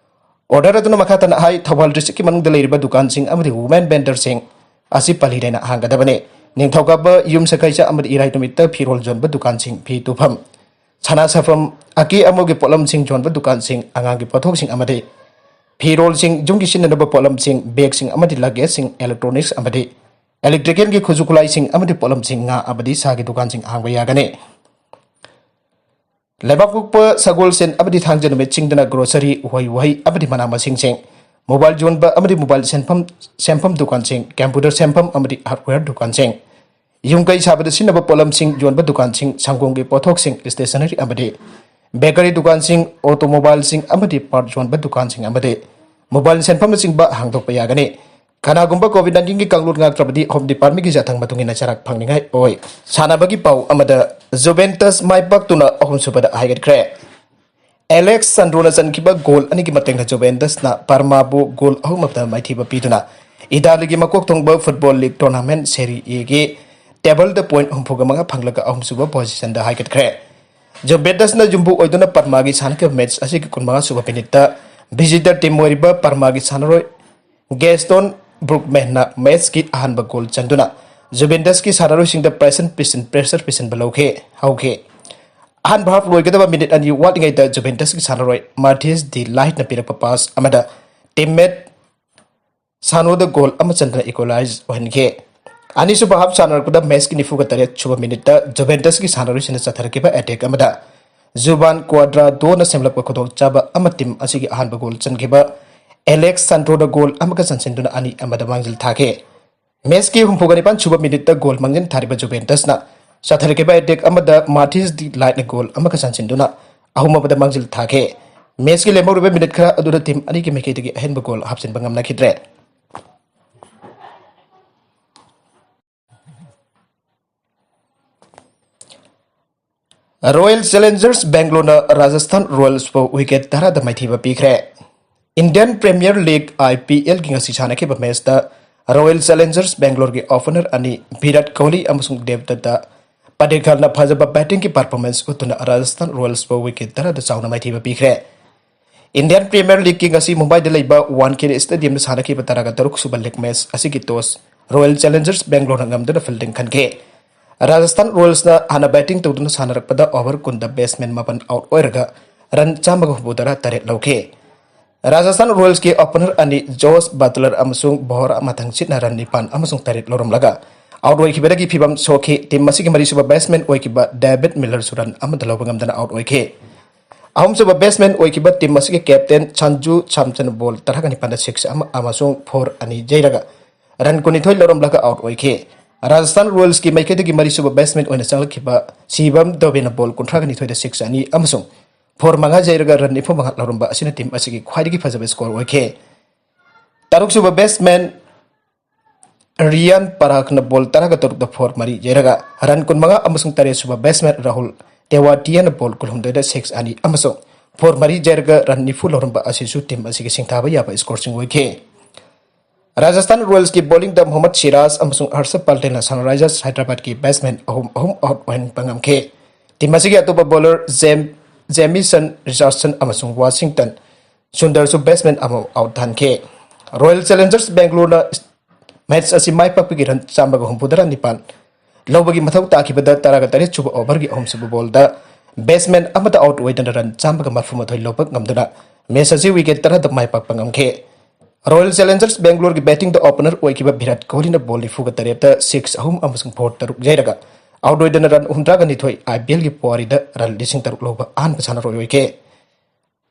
Order ꯑꯗꯨꯅ ꯃꯈꯥ ꯇꯥꯅ ꯍꯥꯏ, ꯊꯧꯕꯥꯜ districtꯀꯤ ꯃꯅꯨꯡꯗ ꯂꯩꯔꯤꯕ ꯗꯨꯀꯥꯟꯁꯤꯡ ꯑꯃꯗꯤ women vendorꯁꯤꯡ ꯑꯁꯤ ꯄꯜꯂꯤ ꯂꯩꯅ ꯍꯥꯡꯒꯗꯕꯅꯤ꯫ ꯅꯤꯡꯊꯧꯀꯥꯕ, ꯌꯨꯝꯁꯀꯩꯁ ꯑꯃꯗꯤ ꯏꯔꯥꯏ ꯅꯨꯃꯤꯠꯇ ꯐꯤꯔꯣꯜ ꯌꯣꯟꯕ ꯗꯨꯀꯥꯟꯁꯤꯡ, ꯐꯤ ꯇꯨꯐꯝ, ꯁꯅꯥ ꯁꯥꯐꯝ, ꯑꯀꯦ ꯑꯃꯧꯒꯤ ꯄꯣꯠꯂꯝꯁꯤꯡ ꯌꯣꯟꯕ ꯗꯨꯀꯥꯟꯁꯤꯡ, ꯑꯉꯥꯡꯒꯤ ꯄꯣꯠꯊꯣꯛꯁꯤꯡ ꯑꯃꯗꯤ ꯐꯤꯔꯣꯜꯁꯤꯡ, ꯌꯨꯝꯒꯤ ꯁꯤꯖꯤꯟꯅꯅꯕ ꯄꯣꯠꯂꯝꯁꯤꯡ, bagꯁꯤꯡ ꯑꯃꯗꯤ luggageꯁꯤꯡ, electronics ꯑꯃꯗꯤ electricalꯒꯤ ꯈꯨꯠꯁꯨ ꯈꯨꯠꯂꯥꯏꯁꯤꯡ ꯑꯃꯗꯤ ꯄꯣꯠꯂꯝꯁꯤꯡ, ꯉꯥ ꯑꯃꯗꯤ ꯁꯥꯒꯤ ꯗꯨꯀꯥꯟꯁꯤꯡ ꯍꯥꯡꯕ ꯌꯥꯒꯅꯤ꯫ ꯂꯩꯕꯥꯛꯄꯣꯛꯄ, ꯁꯒꯣꯜꯁꯦꯟ ꯑꯃꯗꯤ ꯊꯥꯡꯖ ꯅꯨꯃꯤꯠꯁꯤꯡꯗꯅ grocery, ꯎꯍꯩ ꯋꯥꯍꯩ ꯑꯃꯗꯤ ꯃꯅꯥ ꯃꯁꯤꯡꯁꯤꯡ, mobile ꯌꯣꯟꯕ ꯑꯃꯗꯤ mobile ꯁꯦꯝꯐꯝ, ꯁꯦꯝꯐꯝ ꯗꯨꯀꯥꯟꯁꯤꯡ, computer ꯁꯦꯝꯐꯝ ꯑꯃꯗꯤ hardware ꯗꯨꯀꯥꯟꯁꯤꯡ, ꯌꯨꯝ ꯀꯩ ꯁꯥꯕꯗ ꯁꯤꯖꯤꯟꯅꯕ ꯄꯣꯠꯂꯝꯁꯤꯡ ꯌꯣꯟꯕ ꯗꯨꯀꯥꯟꯁꯤꯡ, ꯁꯪꯒꯣꯝꯒꯤ ꯄꯣꯠꯊꯣꯛꯁꯤꯡ, stationery ꯑꯃꯗꯤ bakery ꯗꯨꯀꯥꯟꯁꯤꯡ, automobileꯁꯤꯡ ꯑꯃꯗꯤ part ꯌꯣꯟꯕ ꯗꯨꯀꯥꯟꯁꯤꯡ ꯑꯃꯗꯤ mobile ꯁꯦꯟꯐꯝꯅꯆꯤꯡꯕ ꯍꯥꯡꯗꯣꯛꯄ ꯌꯥꯒꯅꯤ꯫ ꯀꯅꯥꯒꯨꯝꯕ COVID nineteenꯒꯤ ꯀꯥꯡꯂꯨꯞ ꯉꯥꯛꯇ꯭ꯔꯕꯗꯤ Home Departmentꯀꯤ ꯆꯥꯊꯪ ꯃꯇꯨꯡ ꯏꯟꯅ ꯆꯔꯥꯛ ꯐꯪꯅꯤꯡꯉꯥꯏ ꯑꯣꯏ꯫ ꯁꯥꯟꯅꯕꯒꯤ ꯄꯥꯎ ꯑꯃꯗ, Juventus ꯃꯥꯏ ꯄꯥꯛꯇꯨꯅ ꯑꯍꯨꯝꯁꯨꯕꯗ ꯍꯥꯏꯒꯠꯈ꯭ꯔꯦ꯫ Alex Sandroꯅ ꯆꯟꯈꯤꯕ goal ꯑꯅꯤꯒꯤ ꯃꯇꯦꯡꯅ Juventusꯅ Parmaꯕꯨ goal ꯑꯍꯨꯝ ꯑꯃꯗ ꯃꯥꯏꯊꯤꯕ ꯄꯤꯗꯨꯅ Italyꯒꯤ ꯃꯀꯣꯛ ꯊꯣꯡꯕ football league tournament Serie Aꯒꯤ tableꯗ point ꯍꯨꯝꯐꯨꯒ ꯃꯉꯥ ꯐꯪꯂꯒ ꯑꯍꯨꯝꯁꯨꯕ positionꯗ ꯍꯥꯏꯒꯠꯈ꯭ꯔꯦ꯫ Juventusꯅ ꯌꯨꯝꯕꯨ ꯑꯣꯏꯗꯨꯅ Parmaꯒꯤ ꯁꯥꯟꯅꯈꯤꯕ match ꯑꯁꯤꯒꯤ ꯀꯨꯟꯃꯉꯥ ꯁꯨꯕ minuteꯇ visitor team ꯑꯣꯏꯔꯤꯕ Parmaꯒꯤ ꯁꯥꯟꯅꯔꯣꯏ Gaston Brugmanꯅ matchꯀꯤ ꯑꯍꯥꯟꯕ goal ꯆꯟꯗꯨꯅ Juventusꯀꯤ ꯁꯥꯟꯅꯔꯣꯏꯁꯤꯡꯗ pressure ꯄꯤꯁꯤꯟ-, pressure ꯄꯤꯁꯤꯟꯕ ꯂꯧꯈꯤ, ꯍꯧꯈꯤ꯫ ꯑꯍꯥꯟꯕ half ꯂꯣꯏꯒꯗꯕ minute ꯑꯅꯤ ꯋꯥꯠꯂꯤꯉꯩꯗ Juventusꯀꯤ ꯁꯥꯟꯅꯔꯣꯏ Matheus de Ligtꯅ ꯄꯤꯔꯛꯄ pass ꯑꯃꯗ teammate Sanoꯗ goal ꯑꯃ ꯆꯟꯗꯨꯅ equalize ꯑꯣꯏꯍꯟꯈꯤ꯫ ꯑꯅꯤꯁꯨꯕ half ꯁꯥꯟꯅꯔꯛꯄꯗ matchꯀꯤ ꯅꯤꯐꯨꯒ ꯇꯔꯦꯠ ꯁꯨꯕ minuteꯇ Juventusꯀꯤ ꯁꯥꯟꯅꯔꯣꯏꯁꯤꯡꯅ ꯆꯠꯊꯔꯛꯈꯤꯕ attack ꯑꯃꯗ Jovan Cuadradona ꯁꯦꯝꯂꯛꯄ ꯈꯨꯗꯣꯡꯆꯥꯕ ꯑꯃ team ꯑꯁꯤꯒꯤ ꯑꯍꯥꯟꯕ goal ꯆꯟꯈꯤꯕ Alex Sandroꯅ goal ꯑꯃꯒ ꯆꯟꯁꯤꯟꯗꯨꯅ ꯑꯅꯤ ꯑꯃꯗ ꯃꯥꯡꯖꯤꯜ ꯊꯥꯈꯤ꯫ Matchꯀꯤ ꯍꯨꯝꯐꯨꯒ ꯅꯤꯄꯥꯟ ꯁꯨꯕ minuteꯇ goal ꯃꯥꯡꯖꯤꯜ ꯊꯥꯔꯤꯕ Juventusꯅ ꯆꯠꯊꯔꯛꯈꯤꯕ attack ꯑꯃꯗ Matheus de Ligtꯅ goal ꯑꯃꯒ ꯆꯟꯁꯤꯟꯗꯨꯅ ꯑꯍꯨꯝ ꯑꯃꯗ ꯃꯥꯡꯖꯤꯜ ꯊꯥꯈꯤ꯫ Matchꯀꯤ ꯂꯦꯝꯍꯧꯔꯤꯕ minute ꯈꯔ ꯑꯗꯨꯗ team ꯑꯅꯤꯒꯤ ꯃꯥꯏꯀꯩꯗꯒꯤ ꯑꯍꯦꯟꯕ goal ꯍꯥꯞꯆꯤꯟꯕ ꯉꯝꯅꯈꯤꯗ꯭ꯔꯦ꯫ Royal Challengers Bangalore-ꯅ Rajasthan Royals-ꯄꯨ wicket ꯇꯔꯥꯗ ꯃꯥꯏꯊꯤꯕ ꯄꯤꯈ꯭ꯔꯦ꯫ Indian Premier League, I P L-ꯒꯤ ꯉꯁꯤ ꯁꯥꯟꯅꯈꯤꯕ match-ꯇ Royal Challengers Bangalore-ꯒꯤ opener ꯑꯅꯤ ꯚꯤꯔꯥꯠ ꯀꯣꯍꯂꯤ ꯑꯃꯁꯨꯡ ꯗꯦꯕꯗꯠꯇ ꯄꯗꯤꯀꯜꯅ ꯐꯖꯕ batting-ꯒꯤ performance ꯎꯠꯇꯨꯅ Rajasthan Royals-ꯄꯨ wicket ꯇꯔꯥꯗ ꯆꯥꯎꯅ ꯃꯥꯏꯊꯤꯕ ꯄꯤꯈ꯭ꯔꯦ꯫ Indian Premier League-ꯀꯤ ꯉꯁꯤ ꯃꯨꯝꯕꯥꯏꯗ ꯂꯩꯕ ꯋꯥꯟꯈꯦꯗꯦ Stadium-ꯗ ꯁꯥꯟꯅꯈꯤꯕ ꯇꯔꯥꯒ ꯇꯔꯨꯛ ꯁꯨꯕ league match ꯑꯁꯤꯒꯤ toss Royal Challengers Bangalore-ꯅ ꯉꯝꯗꯨꯅ fielding ꯈꯟꯈꯤ꯫ Rajasthan Royals-ꯅ ꯍꯥꯟꯅ batting ꯇꯧꯗꯨꯅ ꯁꯥꯟꯅꯔꯛꯄꯗ over ꯀꯨꯟꯗ batsman ꯃꯥꯄꯟ out ꯑꯣꯏꯔꯒ run ꯆꯥꯝꯃꯒ ꯍꯨꯝꯐꯨꯇꯔꯥ ꯇꯔꯦꯠ ꯂꯧꯈꯤ꯫ Rajasthan Royals-ꯀꯤ opener ꯑꯅꯤ Josh Buttler ꯑꯃꯁꯨꯡ Vohra ꯃꯊꯪꯁꯤꯠꯅ run ꯅꯤꯄꯥꯟ ꯑꯃꯁꯨꯡ ꯇꯔꯦꯠ ꯂꯧꯔꯝꯂꯒ out ꯑꯣꯏꯈꯤꯕꯗꯒꯤ ꯐꯤꯚꯝ ꯁꯣꯛꯈꯤ꯫ Team ꯑꯁꯤꯒꯤ ꯃꯔꯤꯁꯨꯕ batsman ꯑꯣꯏꯈꯤꯕ David Millerꯁꯨ run ꯑꯃꯠꯇ ꯂꯧꯕ ꯉꯝꯗꯅ out ꯑꯣꯏꯈꯤ꯫ ꯑꯍꯨꯝꯁꯨꯕ batsman ꯑꯣꯏꯈꯤꯕ team ꯑꯁꯤꯒꯤ captain Sanju Samson ball ꯇꯔꯥꯒ ꯅꯤꯄꯥꯟꯗ six ꯑꯃ ꯑꯃꯁꯨꯡ four ꯑꯅꯤ ꯌꯩꯔꯒ run ꯀꯨꯟꯅꯤꯊꯣꯏ ꯂꯧꯔꯝꯂꯒ out ꯑꯣꯏꯈꯤ꯫ Rajasthan Royals-ꯀꯤ ꯃꯥꯏꯀꯩꯗꯒꯤ ꯃꯔꯤꯁꯨꯕ batsman ꯑꯣꯏꯅ ꯆꯪꯂꯛꯈꯤꯕ ꯁꯤꯕꯝ ꯗꯣꯕꯦꯅ ball ꯀꯨꯟꯊ꯭ꯔꯥꯒ ꯅꯤꯊꯣꯏꯗ six ꯑꯅꯤ ꯑꯃꯁꯨꯡ four ꯃꯉꯥ ꯌꯩꯔꯒ run ꯅꯤꯐꯨ ꯃꯉꯥ ꯂꯧꯔꯝꯕ ꯑꯁꯤꯅ team ꯑꯁꯤꯒꯤ ꯈ꯭ꯋꯥꯏꯗꯒꯤ ꯐꯖꯕ score ꯑꯣꯏꯈꯤ꯫ ꯇꯔꯨꯛꯁꯨꯕ batsman Riyan Parakhꯅ ball ꯇꯔꯥꯒ ꯇꯔꯨꯛꯇ four ꯃꯔꯤ ꯌꯩꯔꯒ run ꯀꯨꯟꯃꯉꯥ ꯑꯃꯁꯨꯡ ꯇꯔꯦꯠꯁꯨꯕ batsman Rahul Tewatiaꯅ ball ꯀꯨꯟꯍꯨꯝꯗꯣꯏꯗ six ꯑꯅꯤ ꯑꯃꯁꯨꯡ four ꯃꯔꯤ ꯌꯩꯔꯒ run ꯅꯤꯐꯨ ꯂꯧꯔꯝꯕ ꯑꯁꯤꯁꯨ team ꯑꯁꯤꯒꯤ ꯁꯤꯡꯊꯥꯕ ꯌꯥꯕ scoreꯁꯤꯡ ꯑꯣꯏꯈꯤ꯫ Rajasthan Royals-ꯀꯤ bowling-ꯗ Mohammad Siraj ꯑꯃꯁꯨꯡ Harshal Patel-ꯅ Sunrisers Hyderabaad-ꯀꯤ batsman ꯑꯍꯨꯝ ꯑꯍꯨꯝ out ꯑꯣꯏꯍꯟꯕ ꯉꯝꯈꯤ꯫ Team ꯑꯁꯤꯒꯤ ꯑꯇꯣꯞꯄ bowler Jam-, Jamieson Richardson ꯑꯃꯁꯨꯡ Washington Sunderꯁꯨ batsman ꯑꯃ out ꯊꯥꯟꯈꯤ꯫ Royal Challengers Bangalore-ꯅ match ꯑꯁꯤ ꯃꯥꯏ ꯄꯥꯛꯄꯒꯤ run ꯆꯥꯝꯃꯒ ꯍꯨꯝꯐꯨꯇꯔꯥ ꯅꯤꯄꯥꯟ ꯂꯧꯕꯒꯤ ꯃꯊꯧ ꯇꯥꯈꯤꯕꯗ ꯇꯔꯥꯒ ꯇꯔꯦꯠ ꯁꯨꯕ overꯒꯤ ꯑꯍꯨꯝꯁꯨꯕ ballꯗ batsman ꯑꯃꯠꯇ out ꯑꯣꯏꯗꯅ run ꯆꯥꯝꯃꯒ ꯃꯔꯐꯨ ꯃꯥꯊꯣꯏ ꯂꯧꯕ ꯉꯝꯗꯨꯅ match ꯑꯁꯤ wicket ꯇꯔꯥꯗ ꯃꯥꯏ ꯄꯥꯛꯄ ꯉꯝꯈꯤ꯫ Royal Challengers Bangalore-ꯒꯤ batting-ꯗ opener ꯑꯣꯏꯈꯤꯕ ꯚꯤꯔꯥꯠ ꯀꯣꯍꯂꯤꯅ ball ꯅꯤꯐꯨꯒ ꯇꯔꯦꯠꯇ six ꯑꯍꯨꯝ ꯑꯃꯁꯨꯡ four ꯇꯔꯨꯛ ꯌꯩꯔꯒ out ꯑꯣꯏꯗꯨꯅ run ꯍꯨꯝꯗ꯭ꯔꯥꯒ ꯅꯤꯊꯣꯏ I P L-ꯒꯤ ꯄꯨꯋꯥꯔꯤꯗ run ꯂꯤꯁꯤꯡ ꯇꯔꯨꯛ ꯂꯧꯕ ꯑꯍꯥꯟꯕ ꯁꯥꯟꯅꯔꯣꯏ ꯑꯣꯏꯈꯤ꯫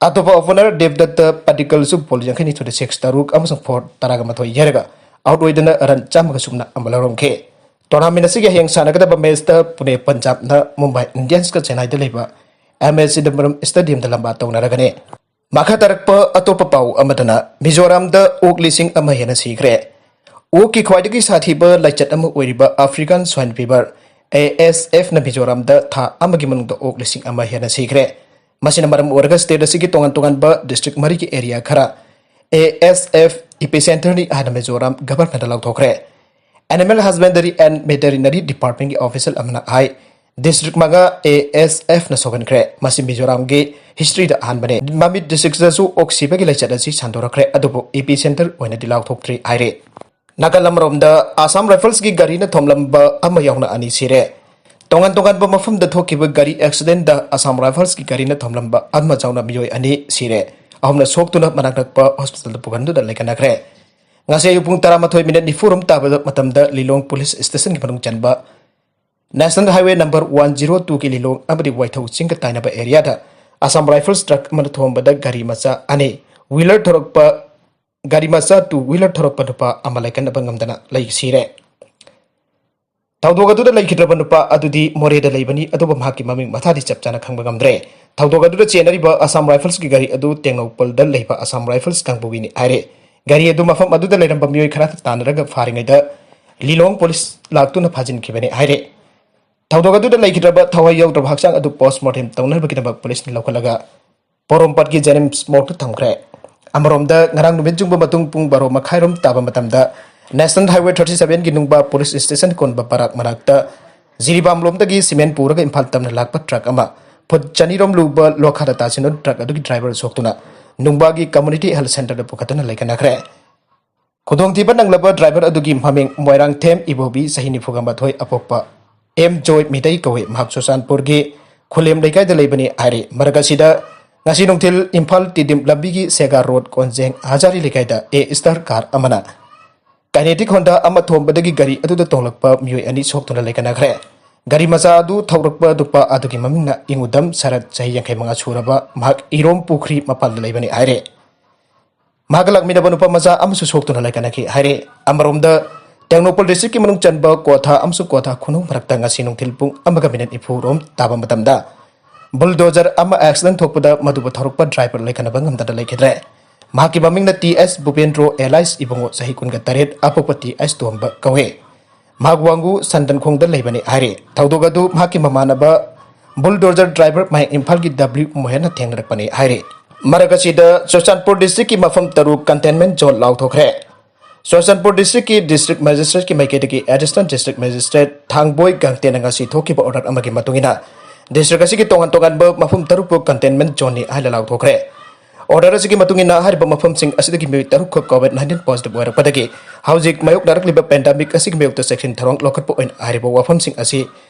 ꯑꯇꯣꯞꯄ opener ꯗꯦꯕꯗꯠꯇ ꯄꯗꯤꯀꯜꯁꯨ ball ꯌꯥꯡꯈꯩ ꯅꯤꯊꯣꯏꯗ six ꯇꯔꯨꯛ ꯑꯃꯁꯨꯡ four ꯇꯔꯥꯒ ꯃꯥꯊꯣꯏ ꯌꯩꯔꯒ out ꯑꯣꯏꯗꯨꯅ run ꯆꯥꯝꯃꯒ ꯁꯨꯞꯅ ꯑꯃ ꯂꯧꯔꯝꯈꯤ꯫ Tournament ꯑꯁꯤꯒꯤ ꯍꯌꯦꯡ ꯁꯥꯟꯅꯒꯗꯕ match-ꯇ ꯄꯨꯅꯦ ꯄꯟꯖꯥꯕꯅ ꯃꯨꯝꯕꯥꯏ ꯏꯟꯗꯤꯌꯟꯁꯀ ꯆꯦꯟꯅꯥꯏꯗ ꯂꯩꯕ M A Chidambaram Stadium-ꯗ ꯂꯝꯕꯥ ꯇꯧꯅꯔꯒꯅꯤ꯫ ꯃꯈꯥ ꯇꯥꯔꯛꯄ ꯑꯇꯣꯞꯄ ꯄꯥꯎ ꯑꯃꯗꯅ ꯃꯤꯖꯣꯔꯥꯝꯗ ꯑꯣꯛ ꯂꯤꯁꯤꯡ ꯑꯃ ꯍꯦꯟꯅ ꯁꯤꯈ꯭ꯔꯦ꯫ ꯑꯣꯛꯀꯤ ꯈ꯭ꯋꯥꯏꯗꯒꯤ ꯁꯥꯊꯤꯕ ꯂꯥꯏꯆꯠ ꯑꯃ ꯑꯣꯏꯔꯤꯕ African Swine Fever, A S ꯑꯦꯐꯅ ꯃꯤꯖꯣꯔꯥꯝꯗ ꯊꯥ ꯑꯃꯒꯤ ꯃꯅꯨꯡꯗ ꯑꯣꯛ ꯂꯤꯁꯤꯡ ꯑꯃ ꯍꯦꯟꯅ ꯁꯤꯈ꯭ꯔꯦ꯫ ꯃꯁꯤꯅ ꯃꯔꯝ ꯑꯣꯏꯔꯒ ꯁ꯭ꯇꯦꯠ ꯑꯁꯤꯒꯤ ꯇꯣꯉꯥꯟ ꯇꯣꯉꯥꯟꯕ ꯗꯤꯁꯇ꯭ꯔꯤꯛ ꯃꯔꯤꯒꯤ ꯑꯦꯔꯤꯌꯥ ꯈꯔ ꯑꯦ ꯑꯦꯁ ꯑꯦꯐ ꯏꯄꯤꯁꯦꯟꯇꯔꯅꯤ ꯍꯥꯏꯅ ꯃꯤꯖꯣꯔꯥꯝ ꯒꯚꯔꯅꯔꯅ ꯂꯥꯎꯊꯣꯛꯈ꯭ꯔꯦ꯫ Animal Husbandry and Veterinary Departmentꯀꯤ ꯑꯣꯐꯤꯁꯤꯌꯦꯜ ꯑꯃꯅ ꯍꯥꯏ, ꯗꯤꯁꯇ꯭ꯔꯤꯛ ꯃꯉꯥ ꯑꯦ ꯑꯦꯁ ꯑꯦꯐꯅ ꯁꯣꯛꯍꯟꯈ꯭ꯔꯦ꯫ ꯃꯁꯤ ꯃꯤꯖꯣꯔꯥꯝꯒꯤ ꯍꯤꯁꯇ꯭ꯔꯤꯗ ꯑꯍꯥꯟꯕꯅꯤ꯫ ꯃꯃꯤꯠ ꯗꯤꯁꯇ꯭ꯔꯤꯛꯇꯁꯨ ꯑꯣꯛ ꯁꯤꯕꯒꯤ ꯂꯥꯏꯆꯠ ꯑꯁꯤ ꯁꯟꯗꯣꯔꯛꯈ꯭ꯔꯦ, ꯑꯗꯨꯕꯨ ꯏꯄꯤꯁꯦꯟꯇꯔ ꯑꯣꯏꯅꯗꯤ ꯂꯥꯎꯊꯣꯛꯇ꯭ꯔꯤ ꯍꯥꯏꯔꯤ꯫ ꯅꯥꯀꯜ ꯑꯃꯔꯣꯝꯗ, ꯑꯁꯥꯝ ꯔꯥꯏꯐꯜꯁꯀꯤ ꯒꯥꯔꯤꯅ ꯊꯣꯝꯂꯝꯕ ꯑꯃ ꯌꯥꯎꯅ ꯑꯅꯤ ꯁꯤꯔꯦ꯫ ꯇꯣꯉꯥꯟ ꯇꯣꯉꯥꯟꯕ ꯃꯐꯝꯗ ꯊꯣꯛꯈꯤꯕ ꯒꯥꯔꯤ ꯑꯦꯛꯁꯤꯗꯦꯟꯗ ꯑꯁꯥꯝ ꯔꯥꯏꯐꯜꯁꯀꯤ ꯒꯥꯔꯤꯅ ꯊꯣꯝꯂꯝꯕ ꯑꯃ ꯌꯥꯎꯅ ꯃꯤꯑꯣꯏ ꯑꯅꯤ ꯁꯤꯔꯦ꯫ ꯑꯍꯨꯝꯅ ꯁꯣꯛꯇꯨꯅ ꯃꯅꯥꯛ ꯅꯛꯄ ꯍꯣꯁꯄꯤꯇꯥꯜꯗ ꯄꯨꯈꯟꯗꯨꯅ ꯂꯩꯈꯠꯅꯈ꯭ꯔꯦ꯫ ꯉꯁꯤ ꯑꯌꯨꯛ ꯄꯨꯡ ꯇꯔꯥꯃꯥꯊꯣꯏ ꯃꯤꯅꯤꯠ ꯅꯤꯐꯨ ꯔꯣꯝ ꯇꯥꯕꯗ ꯃꯇꯝꯗ ꯂꯤꯂꯣꯡ ꯄꯨꯂꯤꯁ ꯁ꯭ꯇꯦꯁꯟꯒꯤ ꯃꯅꯨꯡ ꯆꯟꯕ national highway number one zero ꯇꯨꯒꯤ ꯂꯤꯂꯣꯡ ꯑꯃꯗꯤ ꯋꯥꯏꯊꯧ ꯆꯤꯡꯒ ꯇꯥꯏꯅꯕ ꯑꯦꯔꯤꯌꯥꯗ ꯑꯁꯥꯝ ꯔꯥꯏꯐꯜꯁ ꯇ꯭ꯔꯛ ꯑꯃꯅ ꯊꯣꯝꯕꯗ ꯒꯥꯔꯤ ꯃꯆꯥ ꯑꯅꯤ, ꯋꯤꯂꯔ ꯊꯧꯔꯛꯄ, ꯒꯥꯔꯤ ꯃꯆꯥ ꯇꯨ ꯋꯤꯂꯔ ꯊꯧꯔꯛꯄ ꯅꯨꯄꯥ ꯑꯃ ꯂꯥꯏꯀꯠꯅꯕ ꯉꯝꯗꯅ ꯂꯩ ꯁꯤꯔꯦ꯫ ꯊꯧꯗꯣꯛ ꯑꯗꯨꯗ ꯂꯩꯈꯤꯗ꯭ꯔꯕ ꯅꯨꯄꯥ ꯑꯗꯨꯗꯤ ꯃꯣꯔꯦꯗ ꯂꯩꯕꯅꯤ, ꯑꯗꯨꯕꯨ ꯃꯍꯥꯛꯀꯤ ꯃꯃꯤꯡ ꯃꯊꯥꯗꯤ ꯆꯞ ꯆꯥꯅ ꯈꯪꯕ ꯉꯝꯗ꯭ꯔꯦ꯫ ꯊꯧꯗꯣꯛ ꯑꯗꯨꯗ ꯆꯦꯟꯅꯔꯤꯕ ꯑꯁꯥꯝ ꯔꯥꯏꯐꯜꯁꯀꯤ ꯒꯥꯔꯤ ꯑꯗꯨ ꯇꯦꯡꯅꯧꯄꯜꯗ ꯂꯩꯕ ꯑꯁꯥꯝ ꯔꯥꯏꯐꯜꯁ ꯀꯥꯡꯕꯨꯒꯤꯅꯤ ꯍꯥꯏꯔꯦ꯫ ꯒꯥꯔꯤ ꯑꯗꯨ ꯃꯐꯝ ꯑꯗꯨꯗ ꯂꯩꯔꯝꯕ ꯃꯤꯑꯣꯏ ꯈꯔ ꯇꯥꯟꯅꯔꯒ ꯐꯥꯔꯤꯉꯩꯗ ꯂꯤꯂꯣꯡ ꯄꯨꯂꯤꯁ ꯂꯥꯛꯇꯨꯅ ꯐꯥꯖꯤꯟꯈꯤꯕꯅꯤ ꯍꯥꯏꯔꯦ꯫ ꯊꯧꯗꯣꯛ ꯑꯗꯨꯗ ꯂꯩꯈꯤꯗ꯭ꯔꯕ ꯊꯋꯥꯏ ꯌꯥꯎꯗ꯭ꯔꯕ ꯍꯛꯆꯥꯡ ꯑꯗꯨ ꯄꯣꯁ꯭ꯠꯃꯣꯔꯇꯦꯝ ꯇꯧꯅꯕꯒꯤꯗꯃꯛ ꯄꯨꯂꯤꯁꯅ ꯂꯧꯈꯠꯂꯒ ꯄꯣꯔꯣꯝꯄꯥꯠꯀꯤ ꯖꯦꯅꯤꯝꯁ ꯃꯣꯔꯒꯇ ꯊꯝꯈ꯭ꯔꯦ꯫ ꯑꯃꯔꯣꯝꯗ, ꯉꯔꯥꯡ ꯅꯨꯃꯤꯠ ꯌꯨꯡꯕ ꯃꯇꯨꯡ ꯄꯨꯡ ꯕꯥꯔꯣ ꯃꯈꯥꯏꯔꯣꯝ ꯇꯥꯕ ꯃꯇꯝꯗ ꯅꯦꯁꯅꯦꯜ ꯍꯥꯏꯋꯦ ꯊꯥꯔꯇꯤ ꯁꯚꯦꯟꯒꯤ ꯅꯨꯡꯕꯥ ꯄꯨꯂꯤꯁ ꯁ꯭ꯇꯦꯁꯟ ꯀꯣꯟꯕ ꯕꯔꯥꯛ ꯃꯅꯥꯛꯇ ꯖꯤꯔꯤꯕꯥꯝ ꯂꯣꯝꯗꯒꯤ ꯁꯤꯃꯦꯟ ꯄꯨꯔꯒ ꯏꯝꯐꯥꯜ ꯇꯝꯅ ꯂꯥꯛꯄ ꯇ꯭ꯔꯛ ꯑꯃ ꯐꯨꯠ ꯆꯅꯤꯔꯣꯝ ꯂꯨꯕ ꯂꯣꯈꯥꯗ ꯇꯥꯁꯤꯟꯗꯨꯅ ꯇ꯭ꯔꯛ ꯑꯗꯨꯒꯤ ꯗ꯭ꯔꯥꯏꯚꯔ ꯁꯣꯛꯇꯨꯅ ꯅꯨꯡꯕꯥꯒꯤ ꯀꯝꯃ꯭ꯌꯨꯅꯤꯇꯤ ꯍꯦꯜꯊ ꯁꯦꯟꯇꯔꯗ ꯄꯨꯈꯠꯇꯨꯅ ꯂꯩꯈꯠꯅꯈ꯭ꯔꯦ꯫ ꯈꯨꯗꯣꯡꯊꯤꯕ ꯅꯪꯂꯕ ꯗ꯭ꯔꯥꯏꯚꯔ ꯑꯗꯨꯒꯤ ꯃꯃꯤꯡ ꯃꯣꯏꯔꯥꯡꯊꯦꯝ ꯏꯕꯣꯕꯤ, ꯆꯍꯤ ꯅꯤꯐꯨꯒ ꯃꯥꯊꯣꯏ, ꯑꯄꯣꯛꯄ ꯑꯦꯝ ꯖꯣꯏ ꯃꯤꯇꯩ ꯀꯧꯏ꯫ ꯃꯍꯥꯛ ꯆꯨꯔꯆꯥꯟꯄꯨꯔꯒꯤ ꯈꯨꯂꯦꯝ ꯂꯩꯀꯥꯏꯗ ꯂꯩꯕꯅꯤ ꯍꯥꯏꯔꯤ꯫ ꯃꯔꯛ ꯑꯁꯤꯗ, ꯉꯁꯤ ꯅꯨꯡꯊꯤꯜ ꯏꯝꯐꯥꯜ ꯇꯤꯗꯤꯝ ꯂꯝꯕꯤꯒꯤ ꯁꯦꯒꯥ ꯔꯣꯗ ꯀꯣꯟꯖꯦꯡ ꯍꯖꯥꯔꯤ ꯂꯩꯀꯥꯏꯗ ꯑꯦ ꯁ꯭ꯇꯥꯔ ꯀꯥꯔ ꯑꯃꯅ ꯀꯥꯏꯅꯦꯇꯤꯛ ꯍꯣꯟꯗꯥ ꯑꯃ ꯊꯣꯝꯕꯗꯒꯤ ꯒꯥꯔꯤ ꯑꯗꯨꯗ ꯇꯣꯡꯂꯛꯄ ꯃꯤꯑꯣꯏ ꯑꯅꯤ ꯁꯣꯛꯇꯨꯅ ꯂꯩꯈꯠꯅꯈ꯭ꯔꯦ꯫ ꯒꯥꯔꯤ ꯃꯆꯥ ꯑꯗꯨ ꯊꯧꯔꯛꯄ ꯅꯨꯄꯥ ꯑꯗꯨꯒꯤ ꯃꯃꯤꯡꯅ ꯏꯉꯨꯗꯝ ꯁꯔꯠ, ꯆꯍꯤ ꯌꯥꯡꯈꯩ ꯃꯉꯥ ꯁꯨꯔꯕ, ꯃꯍꯥꯛ ꯏꯔꯣꯝ ꯄꯨꯈ꯭ꯔꯤ ꯃꯄꯥꯜꯗ ꯂꯩꯕꯅꯤ ꯍꯥꯏꯔꯦ꯫ ꯃꯍꯥꯛꯀ ꯂꯥꯛꯃꯤꯟꯅꯕ ꯅꯨꯄꯥ ꯃꯆꯥ ꯑꯃꯁꯨ ꯁꯣꯛꯇꯨꯅ ꯂꯩꯈꯠꯅꯈꯤ ꯍꯥꯏꯔꯦ꯫ ꯑꯃꯔꯣꯝꯗ, ꯇꯦꯡꯅꯧꯄꯜ ꯗꯤꯁꯇ꯭ꯔꯤꯛꯀꯤ ꯃꯅꯨꯡ ꯆꯟꯕ ꯀ꯭ꯋꯥꯊꯥ ꯑꯃꯁꯨꯡ ꯀ꯭ꯋꯥꯊꯥ ꯈꯨꯅꯨꯡ ꯃꯔꯛꯇ ꯉꯁꯤ ꯅꯨꯡꯊꯤꯜ ꯄꯨꯡ ꯑꯃꯒ ꯃꯤꯅꯤꯠ ꯅꯤꯐꯨ ꯔꯣꯝ ꯇꯥꯕ ꯃꯇꯝꯗ ꯕꯨꯜꯗꯣꯖꯔ ꯑꯃ ꯑꯦꯛꯁꯤꯗꯦꯟ ꯊꯣꯛꯄꯗ ꯃꯗꯨꯕꯨ ꯊꯧꯔꯛꯄ ꯗ꯭ꯔꯥꯏꯚꯔ ꯂꯩꯈꯠꯅꯕ ꯉꯝꯗꯅ ꯂꯩꯈꯤꯗ꯭ꯔꯦ꯫ ꯃꯍꯥꯛꯀꯤ ꯃꯃꯤꯡꯅ ꯇꯤ ꯑꯦꯁ ꯚꯨꯄꯦꯟꯗ꯭ꯔꯣ ꯑꯦꯂꯥꯏꯁ ꯏꯕꯨꯡꯉꯣ, ꯆꯍꯤ ꯀꯨꯟꯒ ꯇꯔꯦꯠ, ꯑꯄꯣꯛꯄ ꯇꯤ ꯑꯦꯁ ꯇꯣꯝꯕ ꯀꯧꯏ꯫ ꯃꯍꯥꯛ ꯋꯥꯡꯒꯨ ꯁꯟꯗꯟꯈꯣꯡꯗ ꯂꯩꯕꯅꯤ ꯍꯥꯏꯔꯤ꯫ ꯊꯧꯗꯣꯛ ꯑꯗꯨ ꯃꯍꯥꯛꯀꯤ ꯃꯃꯥꯟꯅꯕ bulldozer driver ꯃꯌꯥꯡ ꯏꯝꯐꯥꯜꯒꯤ W ꯃꯣꯍꯦꯟꯅ ꯊꯦꯡꯅꯔꯛꯄꯅꯤ ꯍꯥꯏꯔꯤ꯫ ꯃꯔꯛ ꯑꯁꯤꯗ ꯆꯨꯔꯆꯥꯟꯄꯨꯔ districtꯀꯤ ꯃꯐꯝ ꯇꯔꯨꯛ containment zone ꯂꯥꯎꯊꯣꯛꯈ꯭ꯔꯦ꯫ ꯆꯨꯔꯆꯥꯟꯄꯨꯔ districtꯀꯤ district magistrateꯀꯤ ꯃꯥꯏꯀꯩꯗꯒꯤ Additional District Magistrate ꯊꯥꯡꯕꯣꯏ ꯒꯥꯡꯇꯦꯟꯅ ꯉꯁꯤ ꯊꯣꯛꯈꯤꯕ order ꯑꯃꯒꯤ ꯃꯇꯨꯡ ꯏꯟꯅ, district ꯑꯁꯤꯒꯤ ꯇꯣꯉꯥꯟ ꯇꯣꯉꯥꯟꯕ ꯃꯐꯝ ꯇꯔꯨꯛꯄꯨ containment zoneꯅꯤ ꯍꯥꯏꯅ ꯂꯥꯎꯊꯣꯛꯈ꯭ꯔꯦ꯫ Order ꯑꯁꯤꯒꯤ ꯃꯇꯨꯡ ꯏꯟꯅ, ꯍꯥꯏꯔꯤꯕ ꯃꯐꯝꯁꯤꯡ ꯑꯁꯤꯗꯒꯤ ꯃꯤꯑꯣꯏ ꯇꯔꯨꯛ ꯈꯛ COVID nineteen positive ꯑꯣꯏꯔꯛꯄꯗꯒꯤ ꯍꯧꯖꯤꯛ ꯃꯥꯌꯣꯛꯅꯔꯛꯂꯤꯕ pandemic ꯑꯁꯤꯒꯤ ꯃꯥꯌꯣꯛꯇ ꯆꯦꯛꯁꯤꯟ ꯊꯧꯔꯥꯡ ꯂꯧꯈꯠꯄ ꯑꯣꯏꯅ ꯍꯥꯏꯔꯤꯕ ꯋꯥꯐꯝꯁꯤꯡ ꯑꯁꯤ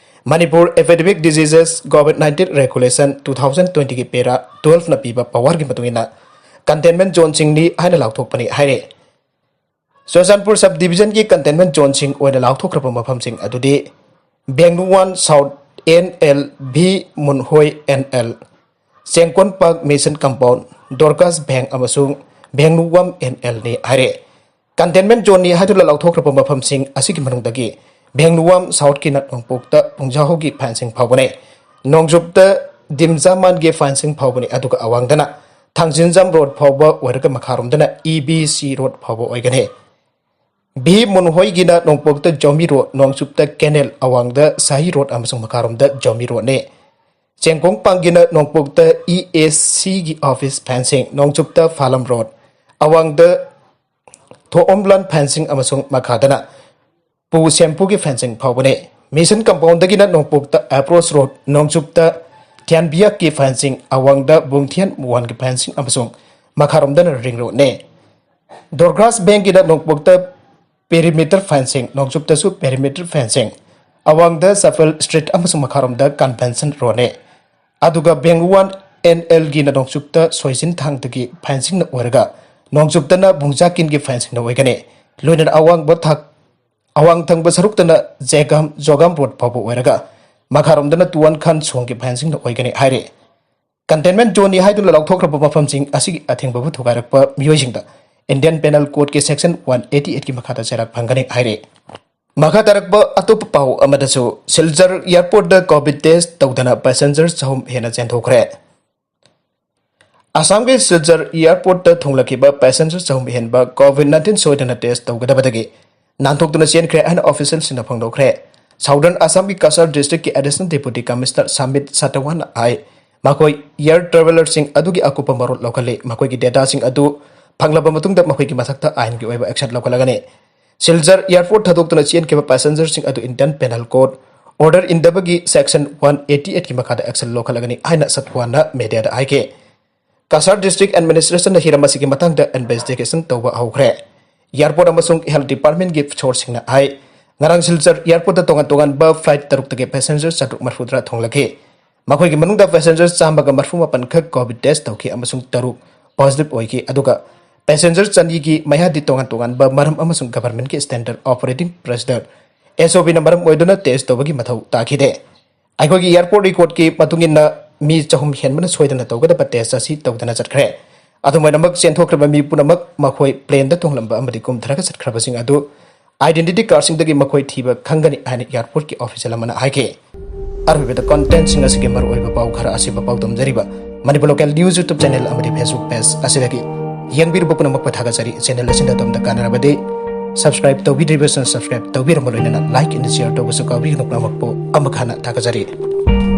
Manipur Epidemic Diseases COVID nineteen Regulation two thousand twentyꯒꯤ para twelveꯅ ꯄꯤꯕ powerꯒꯤ ꯃꯇꯨꯡ ꯏꯟꯅ containment zoneꯁꯤꯡꯅꯤ ꯍꯥꯏꯅ ꯂꯥꯎꯊꯣꯛꯄꯅꯤ ꯍꯥꯏꯔꯤ꯫ ꯆꯨꯔꯆꯥꯟꯄꯨꯔ sub divisionꯒꯤ containment zoneꯁꯤꯡ ꯑꯣꯏꯅ ꯂꯥꯎꯊꯣꯛꯈ꯭ꯔꯕ ꯃꯐꯝꯁꯤꯡ ꯑꯗꯨꯗꯤ ꯕꯦꯡꯂꯨꯋꯥꯟ South NL, ꯚꯤ ꯃꯨꯟꯍꯣꯏ NL, ꯆꯦꯡꯀꯣꯟ ꯄꯥꯛ Mission Compound, ꯗꯣꯔꯀꯥꯁ ꯕꯦꯡ ꯑꯃꯁꯨꯡ ꯕꯦꯡꯂꯨꯋꯥꯝ NLꯅꯤ ꯍꯥꯏꯔꯦ꯫ Containment zoneꯅꯤ ꯍꯥꯏꯗꯨꯅ ꯂꯥꯎꯊꯣꯛꯈ꯭ꯔꯕ ꯃꯐꯝꯁꯤꯡ ꯑꯁꯤꯒꯤ ꯃꯅꯨꯡꯗꯒꯤ ꯕꯦꯡꯂꯨꯋꯥꯝ Southꯀꯤꯅ ꯅꯣꯡꯄꯣꯛꯇ ꯄꯨꯡꯖꯥꯍꯧꯒꯤ ꯐꯦꯟꯁꯤꯡ ꯐꯥꯎꯕꯅꯤ, ꯅꯣꯡꯆꯨꯞꯇ ꯗꯤꯝꯖꯥꯃꯥꯟꯒꯤ ꯐꯦꯟꯁꯤꯡ ꯐꯥꯎꯕꯅꯤ, ꯑꯗꯨꯒ ꯑꯋꯥꯡꯗꯅ ꯊꯥꯡꯖꯤꯟꯖꯝ ꯔꯣꯗ ꯐꯥꯎꯕ ꯑꯣꯏꯔꯒ ꯃꯈꯥꯔꯣꯝꯗꯅ EBC ꯔꯣꯗ ꯐꯥꯎꯕ ꯑꯣꯏꯒꯅꯤ꯫ ꯚꯤ ꯃꯨꯟꯍꯣꯏꯒꯤꯅ ꯅꯣꯡꯄꯣꯛꯇ Zomi road, ꯅꯣꯡꯆꯨꯞꯇ canal, ꯑꯋꯥꯡꯗ Shahi road ꯑꯃꯁꯨꯡ ꯃꯈꯥꯔꯣꯝꯗ ꯖꯣꯃꯤ ꯔꯣꯗꯅꯤ꯫ ꯆꯦꯡꯀꯣꯡ ꯄꯥꯡꯒꯤꯅ ꯅꯣꯡꯄꯣꯛꯇ EACꯒꯤ office ꯐꯦꯟꯁꯤꯡ, ꯅꯣꯡꯆꯨꯞꯇ ꯐꯥꯂꯝ ꯔꯣꯗ, ꯑꯋꯥꯡꯗ ꯊꯣꯛꯑꯝꯂꯥꯟ ꯐꯦꯟꯁꯤꯡ ꯑꯃꯁꯨꯡ ꯃꯈꯥꯗꯅ ꯄꯨ ꯁꯦꯝꯄꯨꯒꯤ ꯐꯦꯟꯁꯤꯡ ꯐꯥꯎꯕꯅꯤ꯫ Mission Compoundꯗꯒꯤꯅ ꯅꯣꯡꯄꯣꯛꯇ approach ꯔꯣꯗ, ꯅꯣꯡꯆꯨꯞꯇ ꯊꯤꯌꯥꯟꯕꯤꯌꯥꯛꯀꯤ ꯐꯦꯟꯁꯤꯡ, ꯑꯋꯥꯡꯗ ꯕꯨꯡꯊꯤꯌꯥꯟ ꯃꯨꯋꯥꯟꯒꯤ ꯐꯦꯟꯁꯤꯡ ꯑꯃꯁꯨꯡ ꯃꯈꯥꯔꯣꯝꯗꯅ ꯔꯤꯡ ꯔꯣꯗꯅꯤ꯫ ꯗꯣꯔꯒ꯭ꯔꯥꯁ ꯕꯦꯡꯒꯤꯅ ꯅꯣꯡꯄꯣꯛꯇ perimeter ꯐꯦꯟꯁꯤꯡ, ꯅꯣꯡꯆꯨꯞꯇꯁꯨ perimeter ꯐꯦꯟꯁꯤꯡ, ꯑꯋꯥꯡꯗ ꯆꯥꯐꯜ ꯁ꯭ꯇ꯭ꯔꯤꯠ ꯑꯃꯁꯨꯡ ꯃꯈꯥꯔꯣꯝꯗ ꯀꯟꯚꯦꯟꯁꯟ ꯔꯣꯗꯅꯤ꯫ ꯑꯗꯨꯒ ꯕꯦꯡꯒꯨꯋꯥꯟ NLꯒꯤꯅ ꯅꯣꯡꯆꯨꯞꯇ ꯁꯣꯏꯖꯤꯟ ꯊꯥꯡꯗꯒꯤ ꯐꯦꯟꯁꯤꯡꯅ ꯑꯣꯏꯔꯒ ꯅꯣꯡꯆꯨꯞꯇꯅ ꯕꯨꯡꯖꯥꯀꯤꯟꯒꯤ ꯐꯦꯟꯁꯤꯡꯅ ꯑꯣꯏꯒꯅꯤ꯫ ꯂꯣꯏꯅꯅ ꯑꯋꯥꯡꯕ ꯊꯥꯛ, ꯑꯋꯥꯡ ꯊꯪꯕ ꯁꯔꯨꯛꯇꯅ ꯖꯦꯒꯥꯝ, ꯖꯣꯒꯥꯝ ꯔꯣꯗ ꯐꯥꯎꯕ ꯑꯣꯏꯔꯒ ꯃꯈꯥꯔꯣꯝꯗꯅ ꯇꯨꯋꯥꯟ ꯈꯥꯟ ꯁꯣꯡꯒꯤ ꯐꯦꯟꯁꯤꯡꯅ ꯑꯣꯏꯒꯅꯤ ꯍꯥꯏꯔꯤ꯫ Containment zoneꯅꯤ ꯍꯥꯏꯗꯨꯅ ꯂꯥꯎꯊꯣꯛꯈ꯭ꯔꯕ ꯃꯐꯝꯁꯤꯡ ꯑꯁꯤꯒꯤ ꯑꯊꯤꯡꯕꯕꯨ ꯊꯨꯒꯥꯏꯔꯛꯄ ꯃꯤꯑꯣꯏꯁꯤꯡꯗ Indian Penal Codeꯀꯤ section one eighty eightꯀꯤ ꯃꯈꯥꯗ ꯆꯩꯔꯥꯛ ꯐꯪꯒꯅꯤ ꯍꯥꯏꯔꯤ꯫ ꯃꯈꯥ ꯇꯥꯔꯛꯄ ꯑꯇꯣꯞꯄ ꯄꯥꯎ ꯑꯃꯗꯁꯨ, ꯁꯤꯜꯆꯔ airportꯇ COVID test ꯇꯧꯗꯅ passenger ꯆꯍꯨꯝ ꯍꯦꯟꯅ ꯆꯦꯟꯊꯣꯛꯈ꯭ꯔꯦ꯫ ꯑꯁꯥꯝꯒꯤ ꯁꯤꯜꯆꯔ airportꯇ ꯊꯨꯡꯂꯈꯤꯕ passenger ꯆꯍꯨꯝ ꯍꯦꯟꯕ COVID nineteen ꯁꯣꯏꯗꯅ test ꯇꯧꯒꯗꯕꯗꯒꯤ ꯅꯥꯟꯊꯣꯛꯇꯨꯅ ꯆꯦꯟꯈ꯭ꯔꯦ ꯍꯥꯏꯅ ꯑꯣꯐꯤꯁꯤꯌꯦꯜꯁꯤꯡꯅ ꯐꯣꯡꯗꯣꯛꯈ꯭ꯔꯦ꯫ ꯁꯥꯎꯗꯔꯟ ꯑꯁꯥꯝꯒꯤ ꯀꯁꯥꯔ ꯗꯤꯁꯇ꯭ꯔꯤꯛꯀꯤ ꯑꯦꯗꯤꯁꯅꯦꯜ ꯗꯦꯄꯨꯇꯤ ꯀꯃꯤꯁꯅꯔ ꯁꯥꯃꯤꯠ ꯁꯇꯋꯥꯟꯅ ꯍꯥꯏ, ꯃꯈꯣꯏ ꯏꯌꯔ ꯇ꯭ꯔꯦꯚꯦꯂꯔꯁꯤꯡ ꯑꯗꯨꯒꯤ ꯑꯀꯨꯞꯄ ꯃꯔꯣꯜ ꯂꯧꯈꯠꯂꯤ꯫ ꯃꯈꯣꯏꯒꯤ ꯗꯦꯇꯥꯁꯤꯡ ꯑꯗꯨ ꯐꯪꯂꯕ ꯃꯇꯨꯡꯗ ꯃꯈꯣꯏꯒꯤ ꯃꯊꯛꯇ ꯑꯥꯏꯟꯒꯤ ꯑꯣꯏꯕ ꯑꯦꯛꯁꯟ ꯂꯧꯈꯠꯂꯒꯅꯤ꯫ ꯁꯤꯜꯆꯔ ꯑꯦꯌꯔꯄꯣꯔꯠ ꯊꯥꯗꯣꯛꯇꯨꯅ ꯆꯦꯟꯈꯤꯕ ꯄꯦꯁꯦꯟꯖꯔꯁꯤꯡ ꯑꯗꯨ ꯏꯟꯗꯤꯌꯟ ꯄꯦꯅꯦꯜ ꯀꯣꯗ ꯑꯣꯔꯗꯔ ꯏꯟꯗꯕꯒꯤ ꯁꯦꯛꯁꯟ ꯋꯥꯟ ꯑꯦꯠꯇꯤ ꯑꯩꯠꯀꯤ ꯃꯈꯥꯗ ꯑꯦꯛꯁꯟ ꯂꯧꯈꯠꯂꯒꯅꯤ ꯍꯥꯏꯅ ꯁꯠꯋꯥꯟꯅ ꯃꯦꯗꯤꯌꯥꯗ ꯍꯥꯏꯈꯤ꯫ ꯀꯁꯥꯔ ꯗꯤꯁꯇ꯭ꯔꯤꯛ ꯑꯦꯗꯃꯤꯅꯤꯁꯇ꯭ꯔꯦꯁꯟꯅ ꯍꯤꯔꯝ ꯑꯁꯤꯒꯤ ꯃꯇꯥꯡꯗ ꯏꯟꯚꯦꯁꯇꯤꯒꯦꯁꯟ ꯇꯧꯕ ꯍꯧꯈ꯭ꯔꯦ꯫ ꯑꯦꯌꯔꯄꯣꯔꯠ ꯑꯃꯁꯨꯡ ꯍꯦꯜꯊ ꯗꯤꯄꯥꯔꯠꯃꯦꯟꯒꯤ ꯁꯣꯔꯁꯁꯤꯡꯅ ꯍꯥꯏ, ꯉꯔꯥꯡ ꯁꯤꯜꯆꯔ ꯑꯦꯌꯔꯄꯣꯔꯠꯇ ꯇꯣꯉꯥꯟ ꯇꯣꯉꯥꯟꯕ ꯐ꯭ꯂꯥꯏꯠ ꯇꯔꯨꯛꯇꯒꯤ ꯄꯦꯁꯦꯟꯖꯔ ꯆꯥꯇ꯭ꯔꯨꯛ ꯃꯔꯤꯐꯨꯇꯔꯥ ꯊꯨꯡꯂꯈꯤ꯫ ꯃꯈꯣꯏꯒꯤ ꯃꯅꯨꯡꯗ ꯄꯦꯁꯦꯟꯖꯔ ꯆꯥꯝꯃꯒ ꯃꯔꯤꯐꯨ ꯃꯥꯄꯟ ꯈꯛ ꯀꯣꯚꯤꯗ ꯇꯦꯁ ꯇꯧꯈꯤ ꯑꯃꯁꯨꯡ ꯇꯔꯨꯛ ꯄꯣꯖꯤꯇꯤꯚ ꯑꯣꯏꯈꯤ, ꯑꯗꯨꯒ ꯄꯦꯁꯦꯟꯖꯔ ꯆꯅꯤꯒꯤ ꯃꯌꯥꯗꯤ ꯇꯣꯉꯥꯟ ꯇꯣꯉꯥꯟꯕ ꯃꯔꯝ ꯑꯃꯁꯨꯡ ꯒꯚꯔꯟꯃꯦꯟꯠꯀꯤ ꯁ꯭ꯇꯦꯟꯗꯔꯗ ꯑꯣꯄꯔꯦꯇꯤꯡ ꯄ꯭ꯔꯣꯁꯤꯗꯔ, ꯑꯦꯁ ꯑꯣ ꯄꯤꯅ ꯃꯔꯝ ꯑꯣꯏꯗꯨꯅ ꯇꯦꯁ ꯇꯧꯕꯒꯤ ꯃꯊꯧ ꯇꯥꯈꯤꯗꯦ꯫ ꯑꯩꯈꯣꯏꯒꯤ ꯑꯦꯌꯔꯄꯣꯔꯠ ꯔꯦꯀꯣꯔꯗꯀꯤ ꯃꯇꯨꯡ ꯏꯟꯅ ꯃꯤ ꯆꯍꯨꯝ ꯍꯦꯟꯕꯅ ꯁꯣꯏꯗꯅ ꯇꯧꯒꯗꯕ ꯇꯦꯁ ꯑꯁꯤ ꯇꯧꯗꯅ ꯆꯠꯈ꯭ꯔꯦ꯫ ꯑꯗꯨꯃꯥꯏꯅꯃꯛ ꯆꯦꯟꯊꯣꯛꯈ꯭ꯔꯕ ꯃꯤ ꯄꯨꯝꯅꯃꯛ ꯃꯈꯣꯏ ꯄ꯭ꯂꯦꯟꯗ ꯇꯣꯡꯂꯝꯕ ꯑꯃꯗꯤ ꯀꯨꯝꯊꯔꯒ ꯆꯠꯈ꯭ꯔꯕꯁꯤꯡ ꯑꯗꯨ ꯑꯥꯏꯗꯦꯟꯇꯤꯇꯤ ꯀꯥꯔꯗꯁꯤꯡꯗꯒꯤ ꯃꯈꯣꯏ ꯊꯤꯕ ꯈꯪꯒꯅꯤ ꯍꯥꯏꯅ ꯑꯦꯌꯔꯄꯣꯔꯠꯀꯤ ꯑꯣꯐꯤꯁꯤꯌꯦꯜ ꯑꯃꯅ ꯍꯥꯏꯈꯤ꯫ ꯑꯔꯣꯏꯕꯗ ꯀꯣꯟꯇꯦꯟꯠꯁꯤꯡ ꯑꯁꯤꯒꯤ ꯃꯔꯨꯑꯣꯏꯕ ꯄꯥꯎ ꯈꯔ ꯑꯁꯤꯕ ꯄꯥꯎꯗꯝꯖꯔꯤꯕ ꯃꯅꯤꯄꯨꯔ ꯂꯣꯀꯦꯜ ꯅ꯭ꯌꯨꯁ ꯌꯨꯇ꯭ꯌꯨꯕ ꯆꯦꯅꯦꯜ ꯑꯃꯗꯤ ꯐꯦꯁꯕꯨꯛ ꯄꯦꯖ ꯑꯁꯤꯗꯒꯤ ꯌꯦꯡꯕꯤꯔꯨꯕ ꯄꯨꯝꯅꯃꯛꯄꯨ ꯊꯥꯒꯠꯆꯔꯤ꯫ ꯆꯦꯅꯦꯜ ꯑꯁꯤꯅ ꯑꯗꯣꯝꯗ ꯀꯥꯟꯅꯔꯕꯗꯤ ꯁꯕꯁꯀ꯭ꯔꯥꯏꯕ ꯇꯧꯕꯤꯗ꯭ꯔꯤꯕꯁꯤꯡꯅ ꯁꯕꯁꯀ꯭ꯔꯥꯏꯕ ꯇꯧꯕꯤꯔꯝꯕ ꯂꯣꯏꯅꯅ ꯂꯥꯏꯛ ꯑꯃꯗꯤ ꯁꯤꯌꯔ ꯇꯧꯕꯁꯨ ꯀꯥꯎꯕꯤꯒꯅꯨ꯫ ꯄꯨꯝꯅꯃꯛꯄꯨ ꯑꯃꯨꯛ ꯍꯟꯅ ꯊꯥꯒꯠꯆꯔꯤ꯫